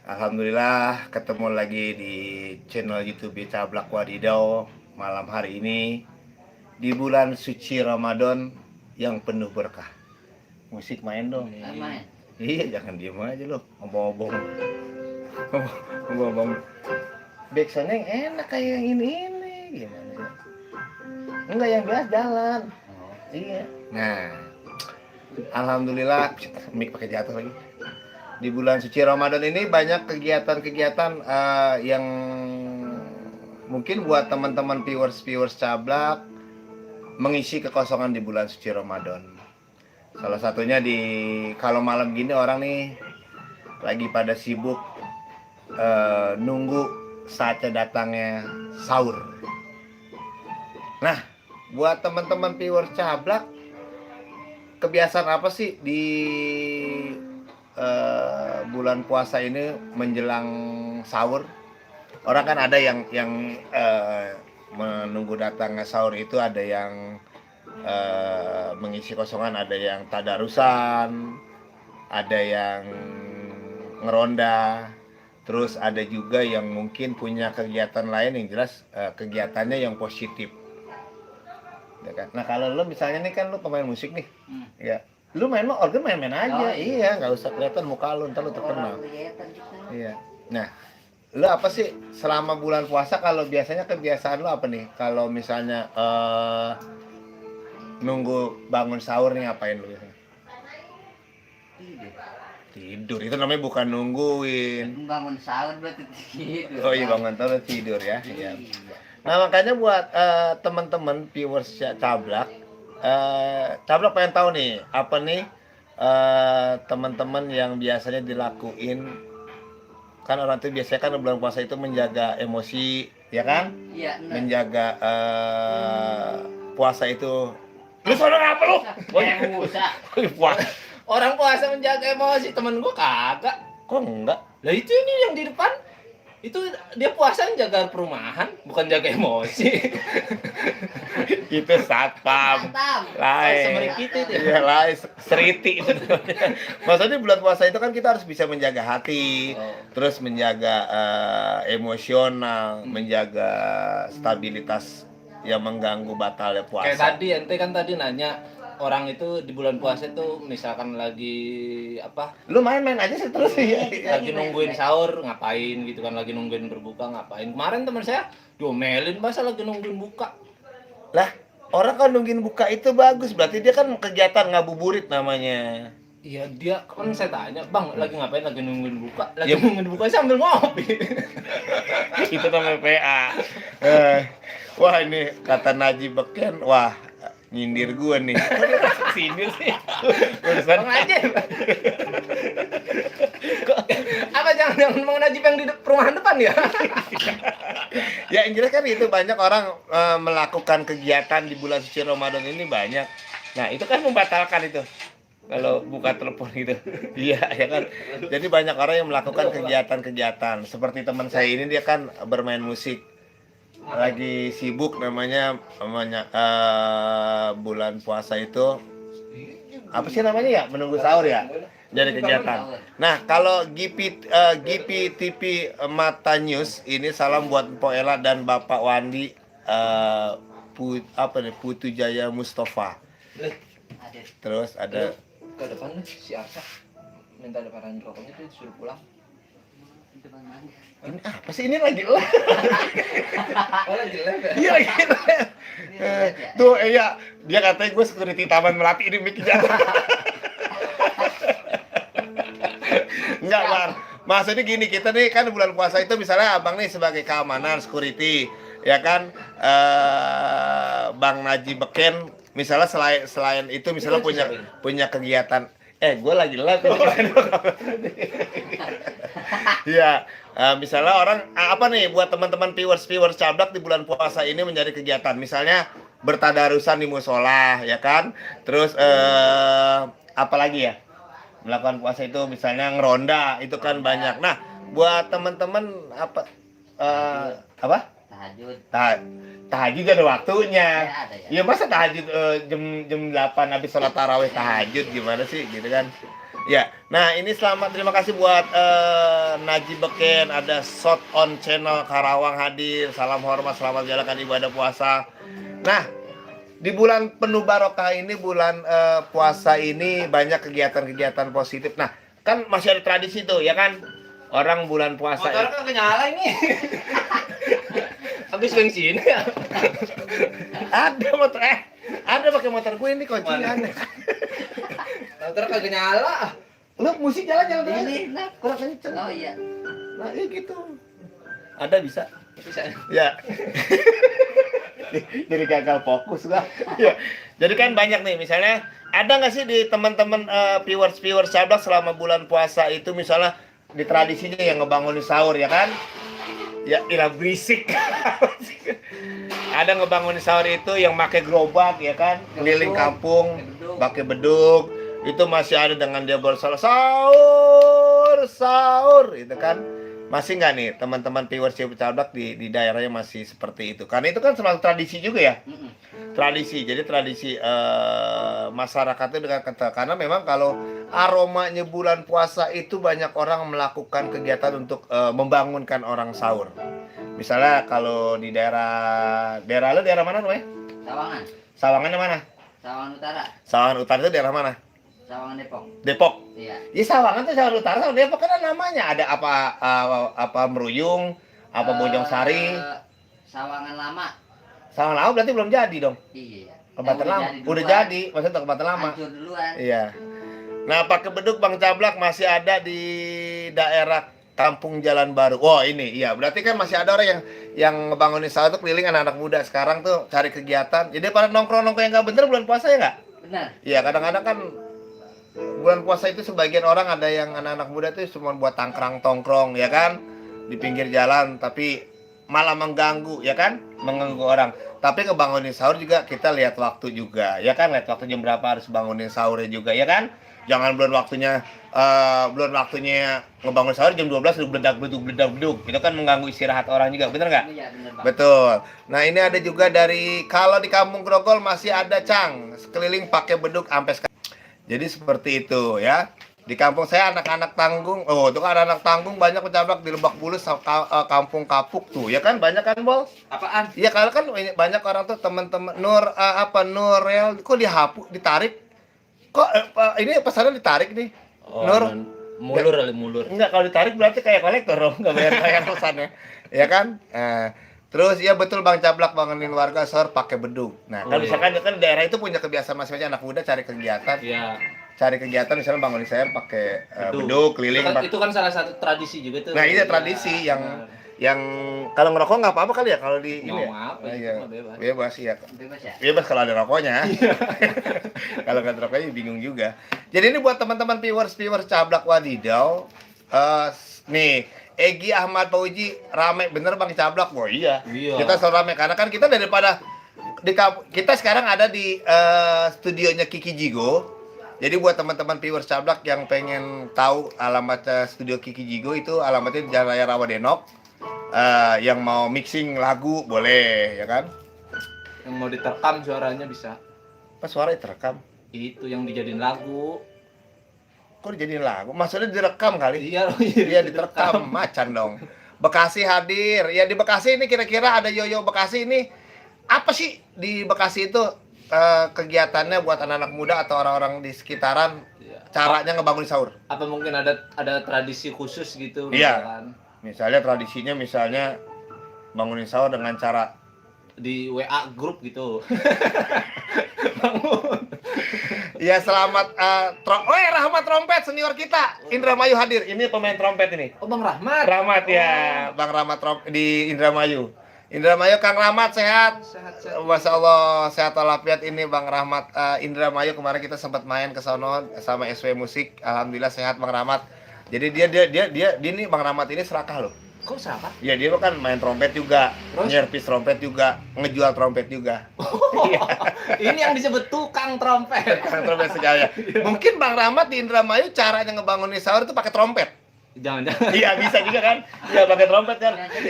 Alhamdulillah ketemu lagi di channel YouTube Cablak Wadidau malam hari ini di bulan suci Ramadan yang penuh berkah. Musik main dong. Main. Iya, jangan diem aja lo. Ngomong-ngomong. Ngomong-ngomong. Backsound yang enak kayak yang ini gimana ya? Enggak yang biasa jalan. Iya. Nah, alhamdulillah mic pakai jatuh lagi. Di bulan suci Ramadan ini banyak kegiatan-kegiatan yang mungkin buat teman-teman viewers Cablak mengisi kekosongan di bulan suci Ramadan. Salah satunya kalau malam gini orang nih lagi pada sibuk nunggu saatnya datangnya sahur. Nah, buat teman-teman viewers Cablak, kebiasaan apa sih di bulan puasa ini menjelang sahur? Orang kan ada yang menunggu datangnya sahur itu, ada yang mengisi kosongan, ada yang tadarusan, ada yang ngeronda, terus ada juga yang mungkin punya kegiatan lain yang jelas kegiatannya yang positif. Ya kan? Nah kalau lo misalnya nih kan lo pemain musik nih, ya lu main organ main-main aja. Iya, nggak usah kelihatan muka lu, ntar lu terkenal. Iya. Nah, lu apa sih selama bulan puasa, kalau biasanya kebiasaan lu apa nih? Kalau misalnya nunggu bangun sahur nih ngapain lu biasanya? Tidur. Itu namanya bukan nungguin. Bangun sahur berarti tidur. Oh iya, bangun sahur tidur ya. Iya. Nah, makanya buat teman-teman viewers Cablak, Cablak pengen tahu nih apa nih teman-teman yang biasanya dilakuin. Kan orang tuh biasanya kan bulan puasa itu menjaga emosi, ya kan? Iya. Menjaga puasa itu. Lu sono apa lu? Orang puasa menjaga emosi, temen gua kagak. Kok enggak? Lah itu ini yang di depan. Itu dia puasa jaga perumahan, bukan jaga emosi. Itu satpam. Lain. Semerikiti itu. Iya, lain seriti itu. Maksudnya bulan puasa itu kan kita harus bisa menjaga hati, terus menjaga emosional, menjaga stabilitas yang mengganggu batalnya puasa. Kayak tadi ente kan tadi nanya, orang itu di bulan puasa itu misalkan lagi apa? Lu main-main aja sih terus ya. Lagi nungguin sahur ngapain gitu kan, lagi nungguin berbuka ngapain. Kemarin teman saya diomelin masa lagi nungguin buka. Lah, orang kan nungguin buka itu bagus, berarti dia kan kegiatan ngabuburit namanya. Iya, dia kan saya tanya, "Bang, lagi ngapain? Lagi nungguin buka?" Lagi nungguin buka sambil ngopi. Itu namanya PA. Wah, ini kata Najib Beken, wah nyindir gua nih. Kok dia masuk sindir sih? Urusan aja. Apa jangan Mang Najib yang di perumahan depan ya? Ya yang jelas kan itu banyak orang melakukan kegiatan di bulan suci Ramadan ini banyak. Nah itu kan membatalkan itu kalau buka telepon gitu. Iya ya kan. Jadi banyak orang yang melakukan kegiatan-kegiatan. Seperti teman saya ini, dia kan bermain musik, lagi sibuk namanya bulan puasa itu apa sih namanya ya, menunggu sahur ya, jadi kegiatan. Nah kalau GP TV Mata News ini salam buat Mpok Ella dan Bapak Wandi Putu Jaya Mustafa. Terus ada ke depan si Arsa minta lebaran rokoknya tuh disuruh pulang. Ini apa sih, ini lagi live? Oh lagi live ya? Iya lagi live. Tuh iya, dia katanya gue security Taman Melati, ini mic-nya. Enggak Bang, maksudnya gini, kita nih kan bulan puasa itu misalnya abang nih sebagai keamanan security, ya kan, Bang Najib Beken misalnya selain itu misalnya punya kegiatan. Gue lagi live. Iya, misalnya orang apa nih buat teman-teman viewers Cablak di bulan puasa ini menjadi kegiatan, misalnya bertadarusan di musola, ya kan, terus apa lagi ya, melakukan puasa itu misalnya ngeronda, itu kan banyak. Nah buat teman-teman apa tahajud ada waktunya ya, masa tahajud jam 8 habis sholat tarawih tahajud, gimana sih gitu kan. Ya, nah ini terima kasih buat Najib Beken, ada Shot on Channel Karawang hadir. Salam hormat, selamat menjalankan ibadah puasa. Nah, di bulan penuh barokah ini, bulan puasa ini banyak kegiatan-kegiatan positif. Nah, kan masih ada tradisi tuh, ya kan? Orang bulan puasa. Motor kan nyala ini. Habis bensin ya. Ada motor, ada pakai motor gue ini kuncian. Motor kagak nyala. Lu musik jalan-jalan Ini, nah, kurang kenceng. oh iya. Nah, gitu. Ada bisa. Bisa. Ya. Jadi gagal fokus gua. Ya. Jadi kan banyak nih, misalnya ada nggak sih di teman-teman viewers Cablak selama bulan puasa itu misalnya di tradisinya yang ngebangunin sahur ya kan? Ya, ilah berisik. Ada ngebangunin sahur itu yang pakai gerobak ya kan, keliling kampung, pakai beduk. Itu masih ada dengan dia bersalah sahur itu kan. Masih nggak nih teman-teman viewers Cablak di daerahnya masih seperti itu? Karena itu kan selalu tradisi juga ya. Tradisi, jadi tradisi masyarakat itu dengan kata, karena memang kalau aromanya bulan puasa itu banyak orang melakukan kegiatan untuk membangunkan orang sahur. Misalnya kalau di daerah lo daerah mana namanya? Sawangan. Sawangannya mana? Sawangan Utara. Sawangan Utara itu daerah mana? Sawangan Depok. Depok. Iya. Di Sawangan tuh Sawangan Utara sama Depok kan ada namanya, ada apa Meruyung, apa Bojong-Sari. Sawangan Lama. Sawangan Lama berarti belum jadi dong. Iya. Kebatan Yang lama. jadi Udah duluan. jadi, maksudnya Kebatan lama. Hancur duluan. Iya. Nah, pakai beduk Bang Cablak masih ada di daerah Kampung Jalan Baru. Oh, ini iya. Berarti kan masih ada orang yang ngebangunin sahur tuh keliling anak-anak muda sekarang tuh cari kegiatan. Jadi pada nongkrong-nongkrong yang nggak bener bulan puasa ya nggak? Benar. Iya, kadang-kadang kan bulan puasa itu sebagian orang ada yang anak-anak muda tuh cuma buat tongkrong ya kan di pinggir jalan, tapi malah mengganggu ya kan, mengganggu orang. Tapi ngebangunin sahur juga kita lihat waktu juga ya kan, lihat waktu jam berapa harus bangunin sahurnya juga ya kan. Jangan belum waktunya ngebangun sahur jam 12 udah bledak-beduk. Itu kan mengganggu istirahat orang juga, bener nggak? Iya, benar, Bang. Betul. Nah, ini ada juga dari kalau di Kampung Grogol masih ada Cang, sekeliling pakai beduk sampai sekarang. Jadi seperti itu ya. Di kampung saya anak-anak tanggung. Oh, itu kan anak tanggung banyak Cablak di Lebak Bulus, Kampung Kapuk tuh. Ya kan banyak kan, Bol? Apaan? Iya, kalau kan banyak orang tuh teman-teman Nurel kok dihapus, ditarik. Kok ini pesannya ditarik nih. Oh, Nur. mulur kali mulur. Enggak, kalau ditarik berarti kayak kolektor dong, enggak bayar pesannya. Ya kan? Terus ya betul Bang Cablak bangunin warga sahur pakai beduk. Nah, kan Oh, iya. misalkan kan daerah itu punya kebiasaan masing-masing anak muda cari kegiatan. Iya. Cari kegiatan misalnya bangunin sahur pakai Beduk. beduk keliling. Itu kan salah satu tradisi juga tuh. Nah, ini Iya, tradisi benar. yang kalau ngerokok nggak apa-apa kali ya kalau di ini. Mau Ya? apa, Nah, itu iya. mah bebas. Bebas ya. Bebas ya. Bebas kalau ada rokoknya. Kalau nggak ada rokoknya bingung juga. Jadi ini buat teman-teman viewers Cablak Wadidau. Nih, Egi Ahmad Pauji rame bener Bang Cablak. Wah iya. Iya. Kita selalu rame karena kan kita daripada kita sekarang ada di studionya Kiki Jigo. Jadi buat teman-teman viewers Cablak yang pengen tahu alamat studio Kiki Jigo itu alamatnya di Jalan Raya Rawadenok. Yang mau mixing lagu boleh ya kan? Yang mau diterkam suaranya bisa. Apa suara terekam? Itu yang dijadiin lagu. Kok dijadiin lagu? Maksudnya direkam kali? Iya, Iya diterekam, macan dong. Bekasi hadir. Ya di Bekasi ini kira-kira ada Yoyo Bekasi ini. Apa sih di Bekasi itu kegiatannya buat anak-anak muda atau orang-orang di sekitaran Iya. caranya ngebangun sahur? Apa mungkin ada tradisi khusus gitu Iya. misalkan Misalnya tradisinya bangunin sahur dengan cara di WA grup gitu. ya selamat Rahmat trompet senior kita Indramayu hadir. Ini pemain trompet ini. Oh, Bang Rahmat. Rahmat ya, Bang Rahmat di Indramayu. Indramayu Kang Rahmat sehat. Sehat. Masya Allah sehat walafiat ini Bang Rahmat Indramayu kemarin kita sempat main ke sono sama SW Musik. Alhamdulillah sehat Bang Rahmat. Jadi dia ini Bang Rahmat ini serakah loh. Kok siapa? Ya dia kan main trompet juga, Terus? nyervis trompet juga, ngejual trompet juga. Iya. Ini yang disebut tukang trompet. Kang trompet segala. Mungkin Bang Rahmat di Indramayu caranya ngebangunin sahur itu pakai trompet. Jangan-jangan. Iya bisa juga kan? Iya pakai trompet kan. Nah, jadi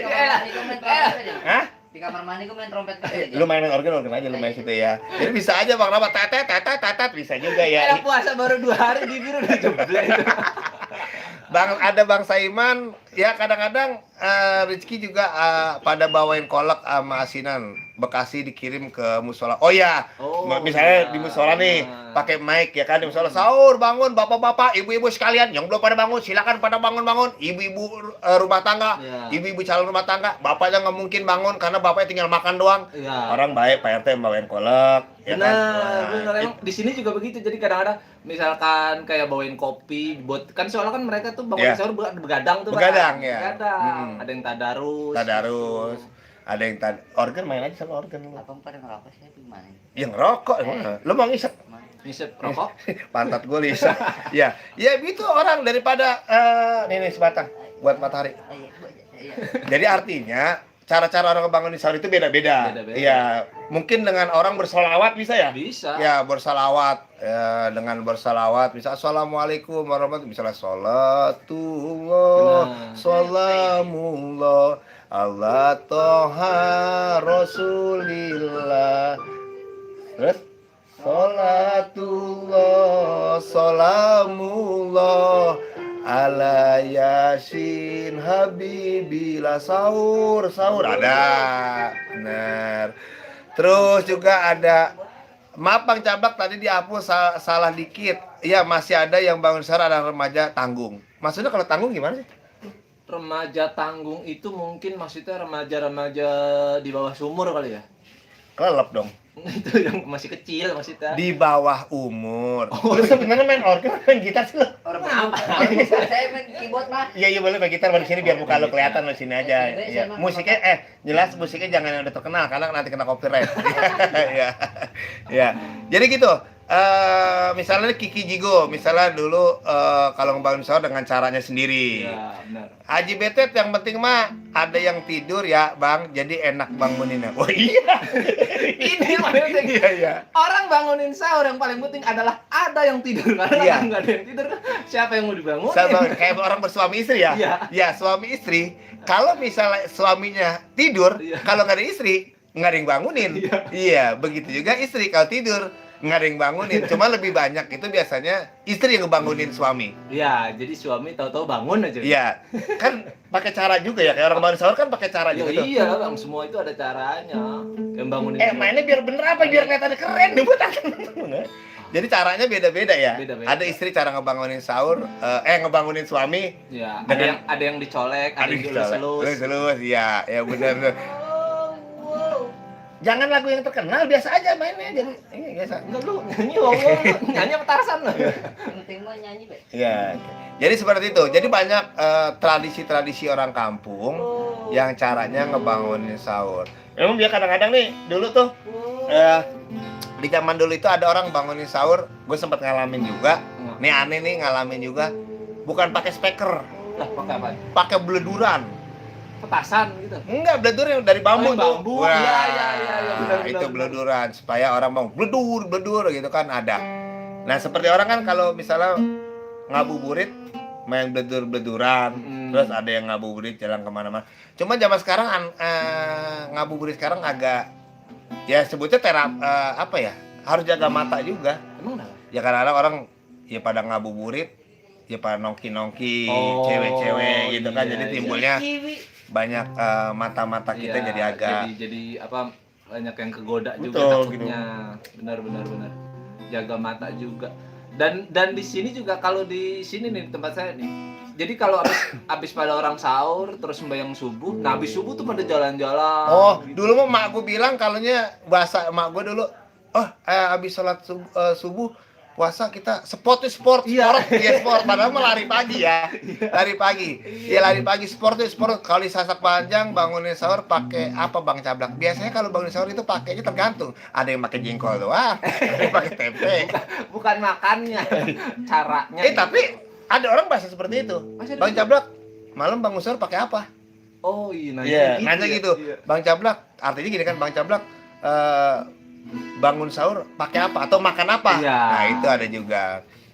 komen aja. Hah? Di kamar mandi gue main trompet Lu main organ aja, lu main situ ya. Jadi bisa aja Bang Rama tatat bisa juga Kayak ya. puasa baru 2 hari di biru udah jeblek itu. Ada Bang Saiman, ya kadang-kadang Rizky juga pada bawain kolak sama asinan. Bekasi dikirim ke musola. Oh ya, misalnya iya. di musola nih, pakai mic ya kan di musola, sahur bangun bapak-bapak, ibu-ibu sekalian yang belum pada bangun silakan pada bangun-bangun. Ibu-ibu rumah tangga, Iya. ibu-ibu calon rumah tangga, bapaknya nggak mungkin bangun karena bapaknya tinggal makan doang. Iya. Orang baik Pak RT bawain kolak, ya kan? Benar. Emang di sini juga begitu. Jadi kadang-kadang misalkan kayak bawain kopi buat kan soalnya kan mereka tuh bangun Iya. sahur begadang tuh. Begadang, Pak. ya. Begadang. Ada yang tadarus. Tadarus. Ada yang organ main aja sama organ lu. Abang pada ngerokok sih gimana? Yang ngerokok emang. Lu mau ngisep? Ngisep rokok. Pantat gue lisah. Ya gitu orang daripada nih sebatang buat matahari. Oh, iya. Jadi artinya cara-cara orang ngebangunin sahur itu beda-beda. Beda-beda. Iya, mungkin dengan orang bersolawat bisa ya? Bisa. Ya, bersolawat. Ya, dengan bersolawat bisa assalamualaikum warahmatullahi wabarakatuh. Misalnya sholatullah, Benar. salamullah, Allah toha rasulillah. Terus sholatullah, salamullah, ala yasin habibillah. Sahur ada. Benar. Terus juga ada, maaf Bang Cablak tadi dihapus salah dikit. Iya, masih ada yang bangun sahur ada remaja tanggung. Maksudnya kalau tanggung gimana sih? Remaja tanggung itu mungkin maksudnya remaja-remaja di bawah sumur kali ya. Kelelep dong. Itu yang masih kecil maksudnya. Di bawah umur. Lu sebenarnya main organ main gitar sih lu? Orang saya main keyboard mah. Iya main gitar di sini biar muka lu kelihatan lu sini aja. Iya. Musiknya jelas musiknya jangan yang udah terkenal karena nanti kena copyright. Iya. Iya. Jadi gitu. Misalnya Kiki Jigo, misalnya dulu kalau ngebangun sahur dengan caranya sendiri. Iya, benar. Haji Betet yang penting mah ada yang tidur ya Bang, jadi enak banguninnya. Oh iya. Ini maksudnya Iya. orang bangunin sahur yang paling penting adalah ada yang tidur. Karena Iya. kalau nggak ada yang tidur, siapa yang mau dibangunin? Sama kayak orang bersuami istri ya. Iya. Ya, suami istri. Kalau misalnya suaminya tidur, Iya. kalau nggak ada istri, nggak ada yang bangunin. Iya. Iya, begitu juga istri kalau tidur, nggak ada yang bangunin. Cuma lebih banyak itu biasanya istri yang ngebangunin suami. Iya, jadi suami tahu-tahu bangun aja. Iya, kan pakai cara juga ya. Kayak orang bangun sahur kan pakai cara Ya, juga tuh. iya, Bang, semua itu ada caranya. Yang bangunin semua. Mainnya biar bener apa? Biar kelihatan keren nih buat Jadi caranya beda-beda ya. Beda-beda. Ada istri cara ngebangunin sahur, ngebangunin suami. Ya, Dengan- ada yang dicolek, ada yang dilus-lus. Selus, ya benar. Jangan lagu yang terkenal, biasa aja mainnya. Jadi ini biasa. Enggak lu nyanyi nyanyi apa Tarsan lu? Penting mah nyanyi, Be. Iya. Jadi seperti itu. Jadi banyak tradisi-tradisi orang kampung yang caranya ngebangunin sahur. Emang dia kadang-kadang nih dulu tuh di zaman dulu itu ada orang bangunin sahur, gue sempat ngalamin juga. Nih aneh nih ngalamin juga. Bukan pakai speaker, Lah, pakai apa? pakai bleduran. Petasan gitu. Enggak, bledur yang dari bambu Oh, yang tuh. bambu. Wah, Iya, benar, itu benar. bleduran supaya orang mau bledur gitu kan ada. Nah, seperti orang kan kalau misalnya ngabuburit main bledur-bleduran, terus ada yang ngabuburit jalan kemana-mana. Cuma zaman sekarang ngabuburit sekarang agak ya sebutnya apa ya? Harus jaga mata juga. Emang kenapa? Ya kadang-kadang orang ya pada ngabuburit, ya pada nongki-nongki, Oh, cewek-cewek gitu kan. iya, Jadi iya. timbulnya banyak mata-mata kita Iya, jadi agak jadi apa banyak yang kegoda juga Betul, takutnya. Benar. Jaga mata juga. Dan di sini juga kalau di sini nih di tempat saya nih. Jadi kalau abis pada orang sahur terus sembahyang subuh, nah abis subuh tuh pada jalan-jalan. Oh, gitu. dulu mah mak gue bilang kalaunya bahasa mak gue dulu, abis sholat subuh puasa kita sport. Iya. Padahal mah lari pagi ya, lari pagi. Ya lari pagi sport. Kalau di sasak panjang bangunin sahur pakai apa Bang Cablak? Biasanya kalau bangunin sahur itu pakainya tergantung. Ada yang pakai jengkol doang, ada yang pakai tempe. Bukan makannya, caranya. Tapi ada orang bahasa seperti itu. Masih ada Bang juga? Cablak, malam bangun sahur pakai apa? Oh iya, Nanya gitu. Iya. Bang Cablak, artinya gini kan, Bang Cablak bangun sahur pakai apa atau makan apa? Iya. Nah, itu ada juga.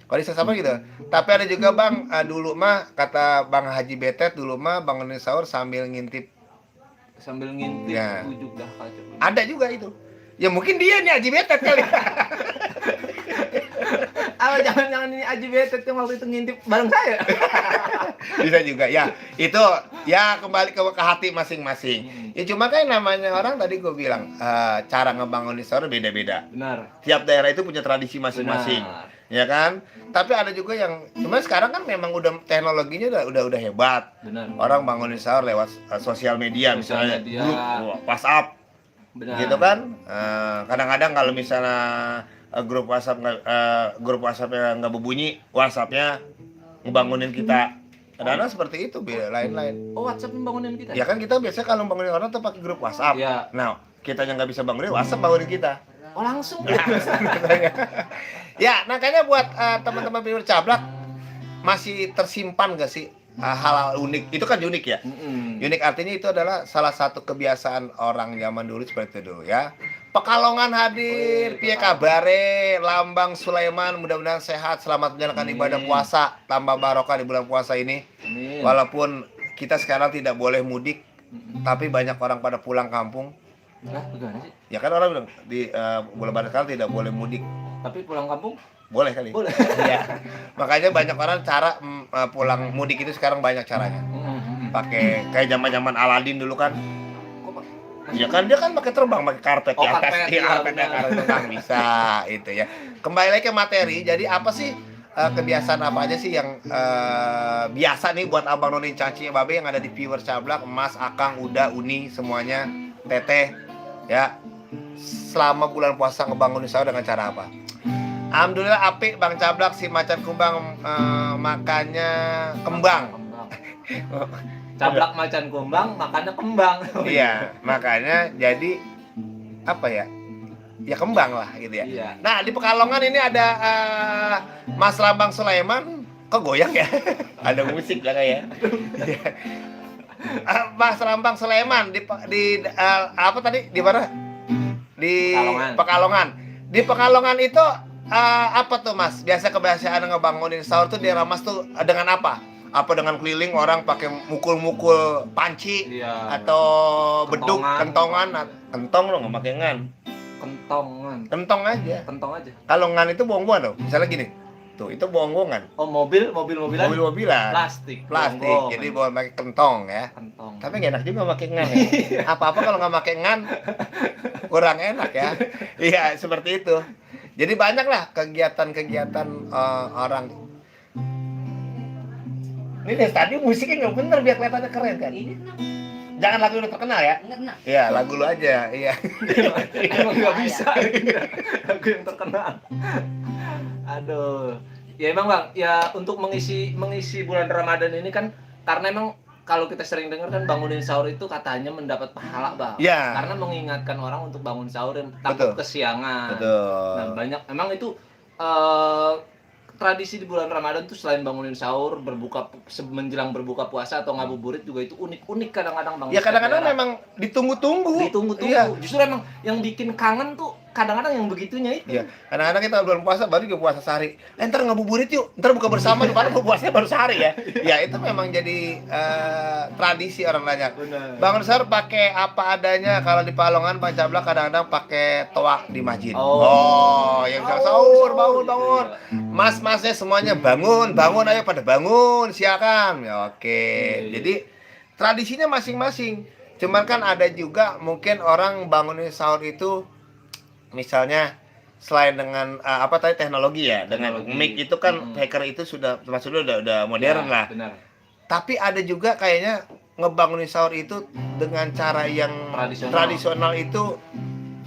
Kalau di sama gitu. Tapi ada juga Bang, dulu mah kata Bang Haji Betet dulu mah bangunin sahur sambil ngintip sambil ngintip Ya. ujuk dah kacau. Ada juga itu. Ya mungkin dia nih Aji Betet kali. Jangan-jangan ini Aji Betet yang waktu itu ngintip bareng saya. Bisa juga ya. Itu ya kembali ke hati masing-masing. Ya cuma kan namanya orang tadi gue bilang cara ngebangun sahur beda-beda. Benar. Tiap daerah itu punya tradisi masing-masing. Benar. Ya kan? Tapi ada juga yang cuma sekarang kan memang udah teknologinya udah hebat. Benar. Orang bangunin sahur lewat sosial media Sosial misalnya media. grup WhatsApp Benar. gitu kan. Kadang-kadang kalau misalnya grup WhatsApp yang nggak berbunyi, WhatsAppnya ngebangunin kita. Kadang-kadang seperti itu, beda lain-lain. Oh, WhatsApp membangunin kita. Ya kan kita biasanya kalau bangunin orang tuh pakai grup WhatsApp. Iya. Nah, kita yang nggak bisa bangunin WhatsApp bangunin kita. Oh, langsung. Ya, makanya buat teman-teman viewer Cablak masih tersimpan gak sih hal-hal unik? Itu kan unik ya. Unik artinya itu adalah salah satu kebiasaan orang zaman dulu seperti itu dulu ya. Pekalongan hadir, piye kabare, Lambang Sulaiman mudah-mudahan sehat, selamat menjalankan ibadah puasa, tambah barokah di bulan puasa ini. Amin. Walaupun kita sekarang tidak boleh mudik, tapi banyak orang pada pulang kampung. Lah, gimana sih? Ya kan orang bilang di bulan sekarang tidak boleh mudik. Tapi pulang kampung Boleh kali. boleh. Ya. Makanya banyak orang cara pulang mudik itu sekarang banyak caranya. Pakai kayak zaman-zaman Aladin dulu kan. Kok, Pak? Ya kan dia kan pakai terbang, pakai karpet di atas, Karpet, iya, ya, karpetnya benar. karpet terbang bisa itu ya. Kembali lagi ke materi. Jadi apa sih kebiasaan apa aja sih yang biasa nih buat Abang Noni, Caci, Babe yang ada di viewer Cablak, Mas, Akang, Uda, Uni semuanya, Teteh ya. Selama bulan puasa ngebangunin sahur dengan cara apa? Alhamdulillah apik Bang Cablak, si macan kumbang makannya kembang. Cablak macan kumbang, makannya kembang. Iya, makanya jadi apa ya? Ya kembang lah gitu ya. Iya. Nah, di Pekalongan ini ada Mas Lambang Sulaiman. Kok goyang ya? Ada musik lah ya. Mas Lambang Sulaiman di apa tadi? Di mana? Di Pekalongan. Di Pekalongan itu apa tuh Mas? Biasa kebiasaan ngebangunin sahur tuh di Ramas tuh dengan apa? Apa dengan keliling orang pakai mukul-mukul panci Iya. atau beduk, Kentongan. kentong dong, nggak pakai ngan. Kentongan. Kentong aja. Kentong aja. Kalau ngan itu bohong-bohong tuh. Misalnya gini. Tuh, itu bohong-bohongan. Oh, mobil-mobilan. Mobil-mobilan. Plastik. Plastik. Bonggong. Jadi bawa pakai kentong ya. Kentong. Tapi nggak enak juga pakai ngan ya. Apa-apa kalau nggak pakai ngan kurang enak ya. Iya, seperti itu. Jadi banyak lah kegiatan-kegiatan orang. Ini dari tadi musiknya nggak bener biar kelihatannya keren kan. Ini kenapa? Jangan lagu lu terkenal ya. Enggak kena. Iya, lagu lu aja. Iya. Emang nggak bisa lagu yang terkenal. Aduh. Ya emang Bang, ya untuk mengisi bulan Ramadan ini kan karena emang kalau kita sering dengar kan bangunin sahur itu katanya mendapat pahala Bang. Iya. Karena mengingatkan orang untuk bangun sahur dan Betul. takut kesiangan. Betul. Nah, banyak emang itu tradisi di bulan Ramadan tuh selain bangunin sahur, menjelang berbuka puasa atau ngabuburit juga itu unik-unik kadang-kadang Bang. Ya kadang-kadang Daerah. memang ditunggu-tunggu. Ditunggu-tunggu. Iya. Justru emang yang bikin kangen tuh kadang-kadang yang begitunya itu. Iya, kadang-kadang kita bulan puasa baru juga puasa sehari. Ntar ngabuburit yuk, ntar buka bersama, padahal puasanya baru sehari ya. Ya itu memang jadi tradisi orang banyak. Benar. Bangun sahur pakai apa adanya. Kalau di Palongan Pak Cablak kadang-kadang pakai toak di masjid. Yang bilang sahur, bangun. Mas-masnya semuanya bangun, ayo pada bangun, silakan. Ya, oke. Iya. Jadi tradisinya masing-masing. Cuman kan ada juga mungkin orang bangunin sahur itu misalnya selain dengan apa tadi teknologi ya, dengan mic itu kan hacker itu sudah maksudnya udah modern Ya, lah. Benar. Tapi ada juga kayaknya ngebangunin sahur itu dengan cara yang tradisional itu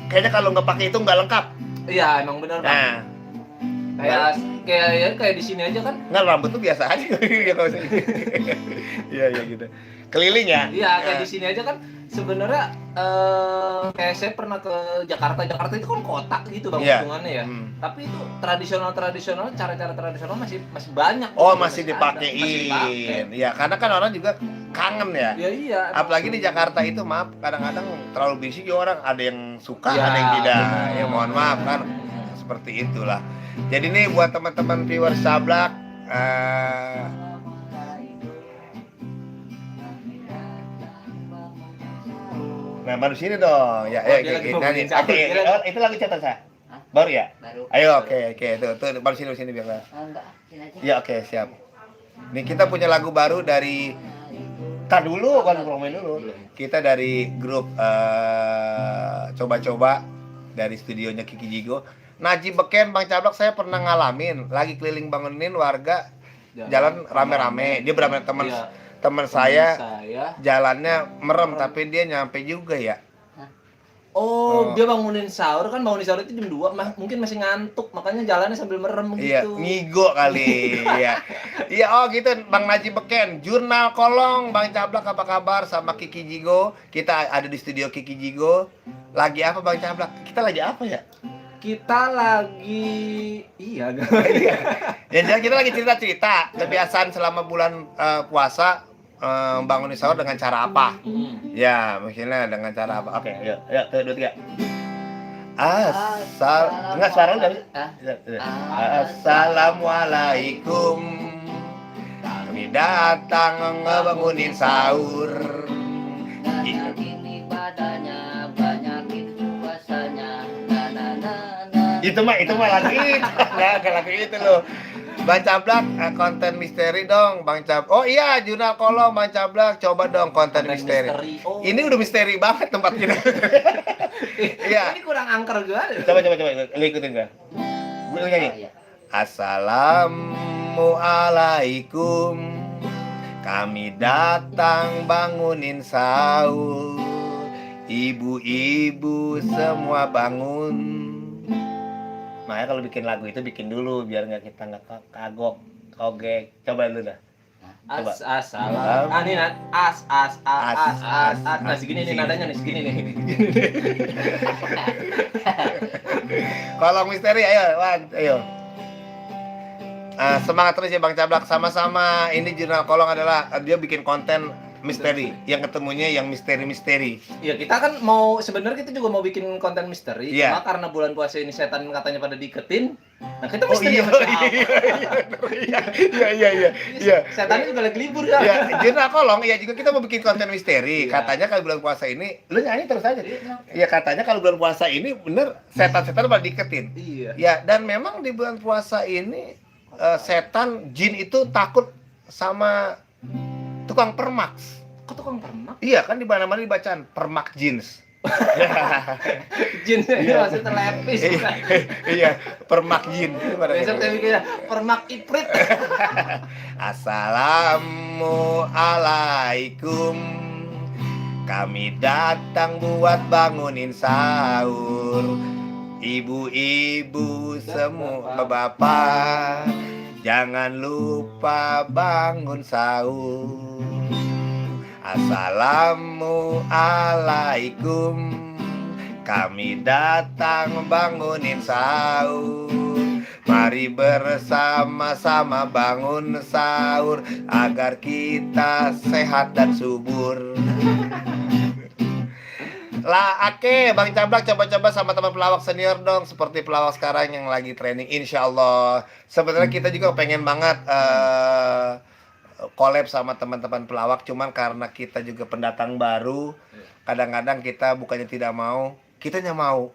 kayaknya kalau nggak pakai itu nggak lengkap. Iya, emang benar Bang. Nah, Kayak di sini aja kan. nggak, rambut tuh biasa aja. Iya gitu. Keliling ya. Iya, kayak di sini aja kan sebenarnya kayak saya pernah ke Jakarta itu kan kota gitu Bang Iya. hitungannya ya. Tapi itu tradisional cara-cara tradisional masih banyak. Oh, gitu, masih ada, dipakein. Ya, karena kan orang juga kangen ya. Ya iya. Apalagi di Jakarta itu maaf kadang-kadang terlalu busy juga orang, ada yang suka, Ya, ada yang tidak. benar. Ya mohon maaf kan. Seperti itulah. Jadi nih buat teman-teman viewers Cablak Nah, baru sini dong. Ya, Oh, dia lagi ngomongin sahur. Dia lagi- oh, itu lagu catatan saya. Hah? Baru ya? Baru. Ayo, oke. Tuh, baru sini biar. Enggak, sini aja. Ya, oke, siap. Nih kita punya lagu baru dari Tar dulu, kan ngomongin dulu. Kita dari grup coba-coba dari studionya Kiki Jigo. Najib Beken, Bang Cablok, saya pernah ngalamin lagi keliling bangunin warga jalan rame-rame. Dia beramai teman Iya. teman saya saya. jalannya merem tapi dia nyampe juga ya. Oh, dia bangunin sahur kan, bangunin sahur itu jam 2, mungkin masih ngantuk, makanya jalannya sambil merem Iya, gitu. ngigo kali. Iya. Iya, oh gitu Bang Najib Beken. Jurnal Kolong, Bang Cablak apa kabar sama Kiki Jigo? Kita ada di studio Kiki Jigo. Lagi apa Bang Cablak? Kita lagi apa ya? Kita lagi iya gak? Ya jelas kita lagi cerita-cerita kebiasaan selama bulan puasa bangunin sahur dengan cara apa? Ya, misalnya dengan cara apa? Oke, yuk, 1, 2, 3. Enggak suara lu dari. Hah? Assalamualaikum. Kami datang ngebangunin sahur. Banyakin ibadahnya, banyakin puasanya. Na na na na. Itu mah lagu itu. Nah, lagu itu loh. Bang Cablak, konten misteri dong, Bang Cablak. Oh iya, Jurnal Kolong, Bang Cablak, coba dong konten misteri. Oh. Ini udah misteri banget tempat kita. Iya. Ini kurang angker juga. Coba, lu ikutin gak? Gue nyanyi. Iya. Assalamualaikum. Kami datang bangunin sahur. Ibu-ibu semua bangun. Makanya kalau bikin lagu itu bikin dulu biar kita nggak kagok, kogek. Coba dulu dah. Coba. Salam. Nih, as. Nah, segini nih nadanya nih, segini nih. Kolong misteri, ayo. Semangat terus ya Bang Cablak. Sama-sama ini Jurnal Kolong adalah dia bikin konten misteri yang ketemunya yang misteri. Ya kita kan mau sebenarnya kita juga mau bikin konten misteri, Iya. cuma karena bulan puasa ini setan katanya pada diiketin. Nah, kita Oh misteri iya. Iya. Setannya juga lagi libur ya. Ya, Jurnal Kolong ya juga kita mau bikin konten misteri. Iya. Katanya kalau bulan puasa ini, lu nyanyi terus aja. Ya katanya kalau bulan puasa ini bener setan-setan pada diiketin. Iya. Ya, dan memang di bulan puasa ini setan jin itu takut sama tukang permak. Kok tukang permak? Iya kan di mana-mana dibacaan permak jeans. Jin Iya. ini masih terlepis. Iya, permak jin. Besok saya mikirnya permak iprit. Assalamualaikum. Kami datang buat bangunin sahur. Ibu-ibu semua bapak, jangan lupa bangun sahur. Assalamualaikum. Kami datang bangunin sahur. Mari bersama-sama bangun sahur agar kita sehat dan subur. Lah, oke, Bang Cablak coba-coba sama teman pelawak senior dong, seperti pelawak sekarang yang lagi training, insya Allah. Sebenarnya kita juga pengen banget collab sama teman-teman pelawak, cuman karena kita juga pendatang baru, kadang-kadang kita bukannya tidak mau, kitanya mau.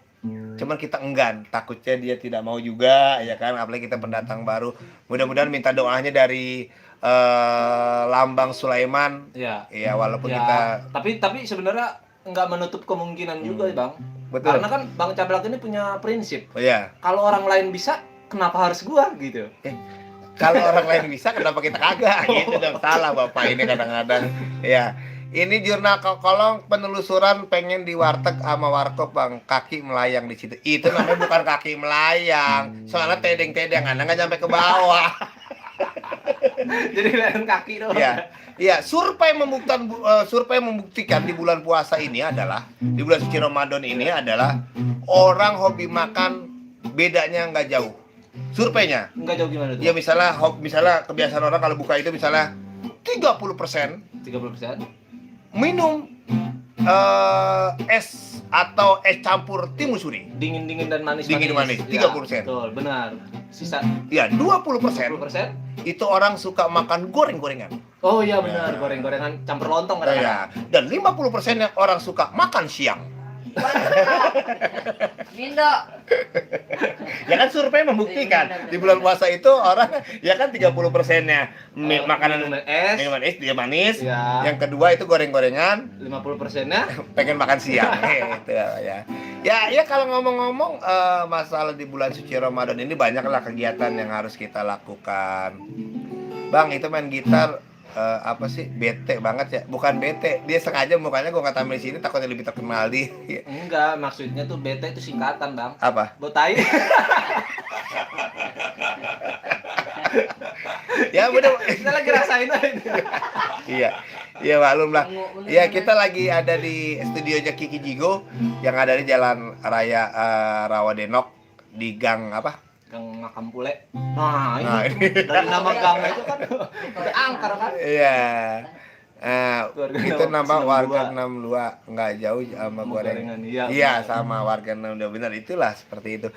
Cuman kita enggan, takutnya dia tidak mau juga, ya kan? Apalagi kita pendatang baru. Mudah-mudahan minta doanya dari Lambang Sulaiman. Iya. Ya, walaupun Ya, kita tapi sebenarnya nggak menutup kemungkinan juga, Bang. betul. Karena kan Bang Cablak ini punya prinsip. Oh iya. Kalau orang lain bisa, kenapa harus gua gitu? Kalau orang lain bisa, kenapa kita kagak? Gitu dong, salah Bapak ini kadang-kadang. Ya, ini Jurnal Kolong penelusuran pengen di warteg sama warkop Bang, kaki melayang di situ. Itu namanya bukan kaki melayang, soalnya tedeng-tedeng, Anda nggak sampai ke bawah. Jadi lain kaki doang. Ya, ya. Survei membuktikan di bulan puasa ini adalah di bulan suci Ramadan ini adalah orang hobi makan bedanya nggak jauh. Surveinya. Enggak jauh gimana tuh? Ya misalnya kebiasaan orang kalau buka itu misalnya 30% 30%. minum es atau es campur timusuri. Dingin-dingin dan manis-manis. Dingin-manis, Ya, 30%. betul, benar. Sisa Ya, 20% 20%. itu orang suka makan goreng-gorengan. Oh iya benar, Ya. goreng-gorengan campur lontong kadang-kadang. Ya, dan 50% orang suka makan siang. Mindo. Ya kan survei membuktikan di bulan puasa itu orang ya kan 30%-nya makanan Minum es, dia manis. Ya. Yang kedua itu goreng-gorengan, 50%-nya pengen makan siang gitu ya. Ya kalau ngomong-ngomong masalah di bulan suci Ramadan ini banyaklah kegiatan yang harus kita lakukan. Bang, itu main gitar apa sih, bete banget ya? Bukan bete, dia sengaja mukanya gue nggak tampil di sini takutnya lebih terkenal di. enggak, maksudnya tuh bete itu singkatan, Bang. Apa? Botai. Ya udah. Kita lagi rasain aja. Iya maklum lah. Ya kita lagi ada di studionya Kiki Jigo yang ada di Jalan Raya Rawadenok di gang apa? Gang Makam Pule. Nah, Nah, ini dari nama gangnya itu kan udah angker kan. Iya. Warga Itu nama 62. warga 62 nggak jauh sama Gorengan, iya. Iya sama warga 62 benar itulah seperti itu.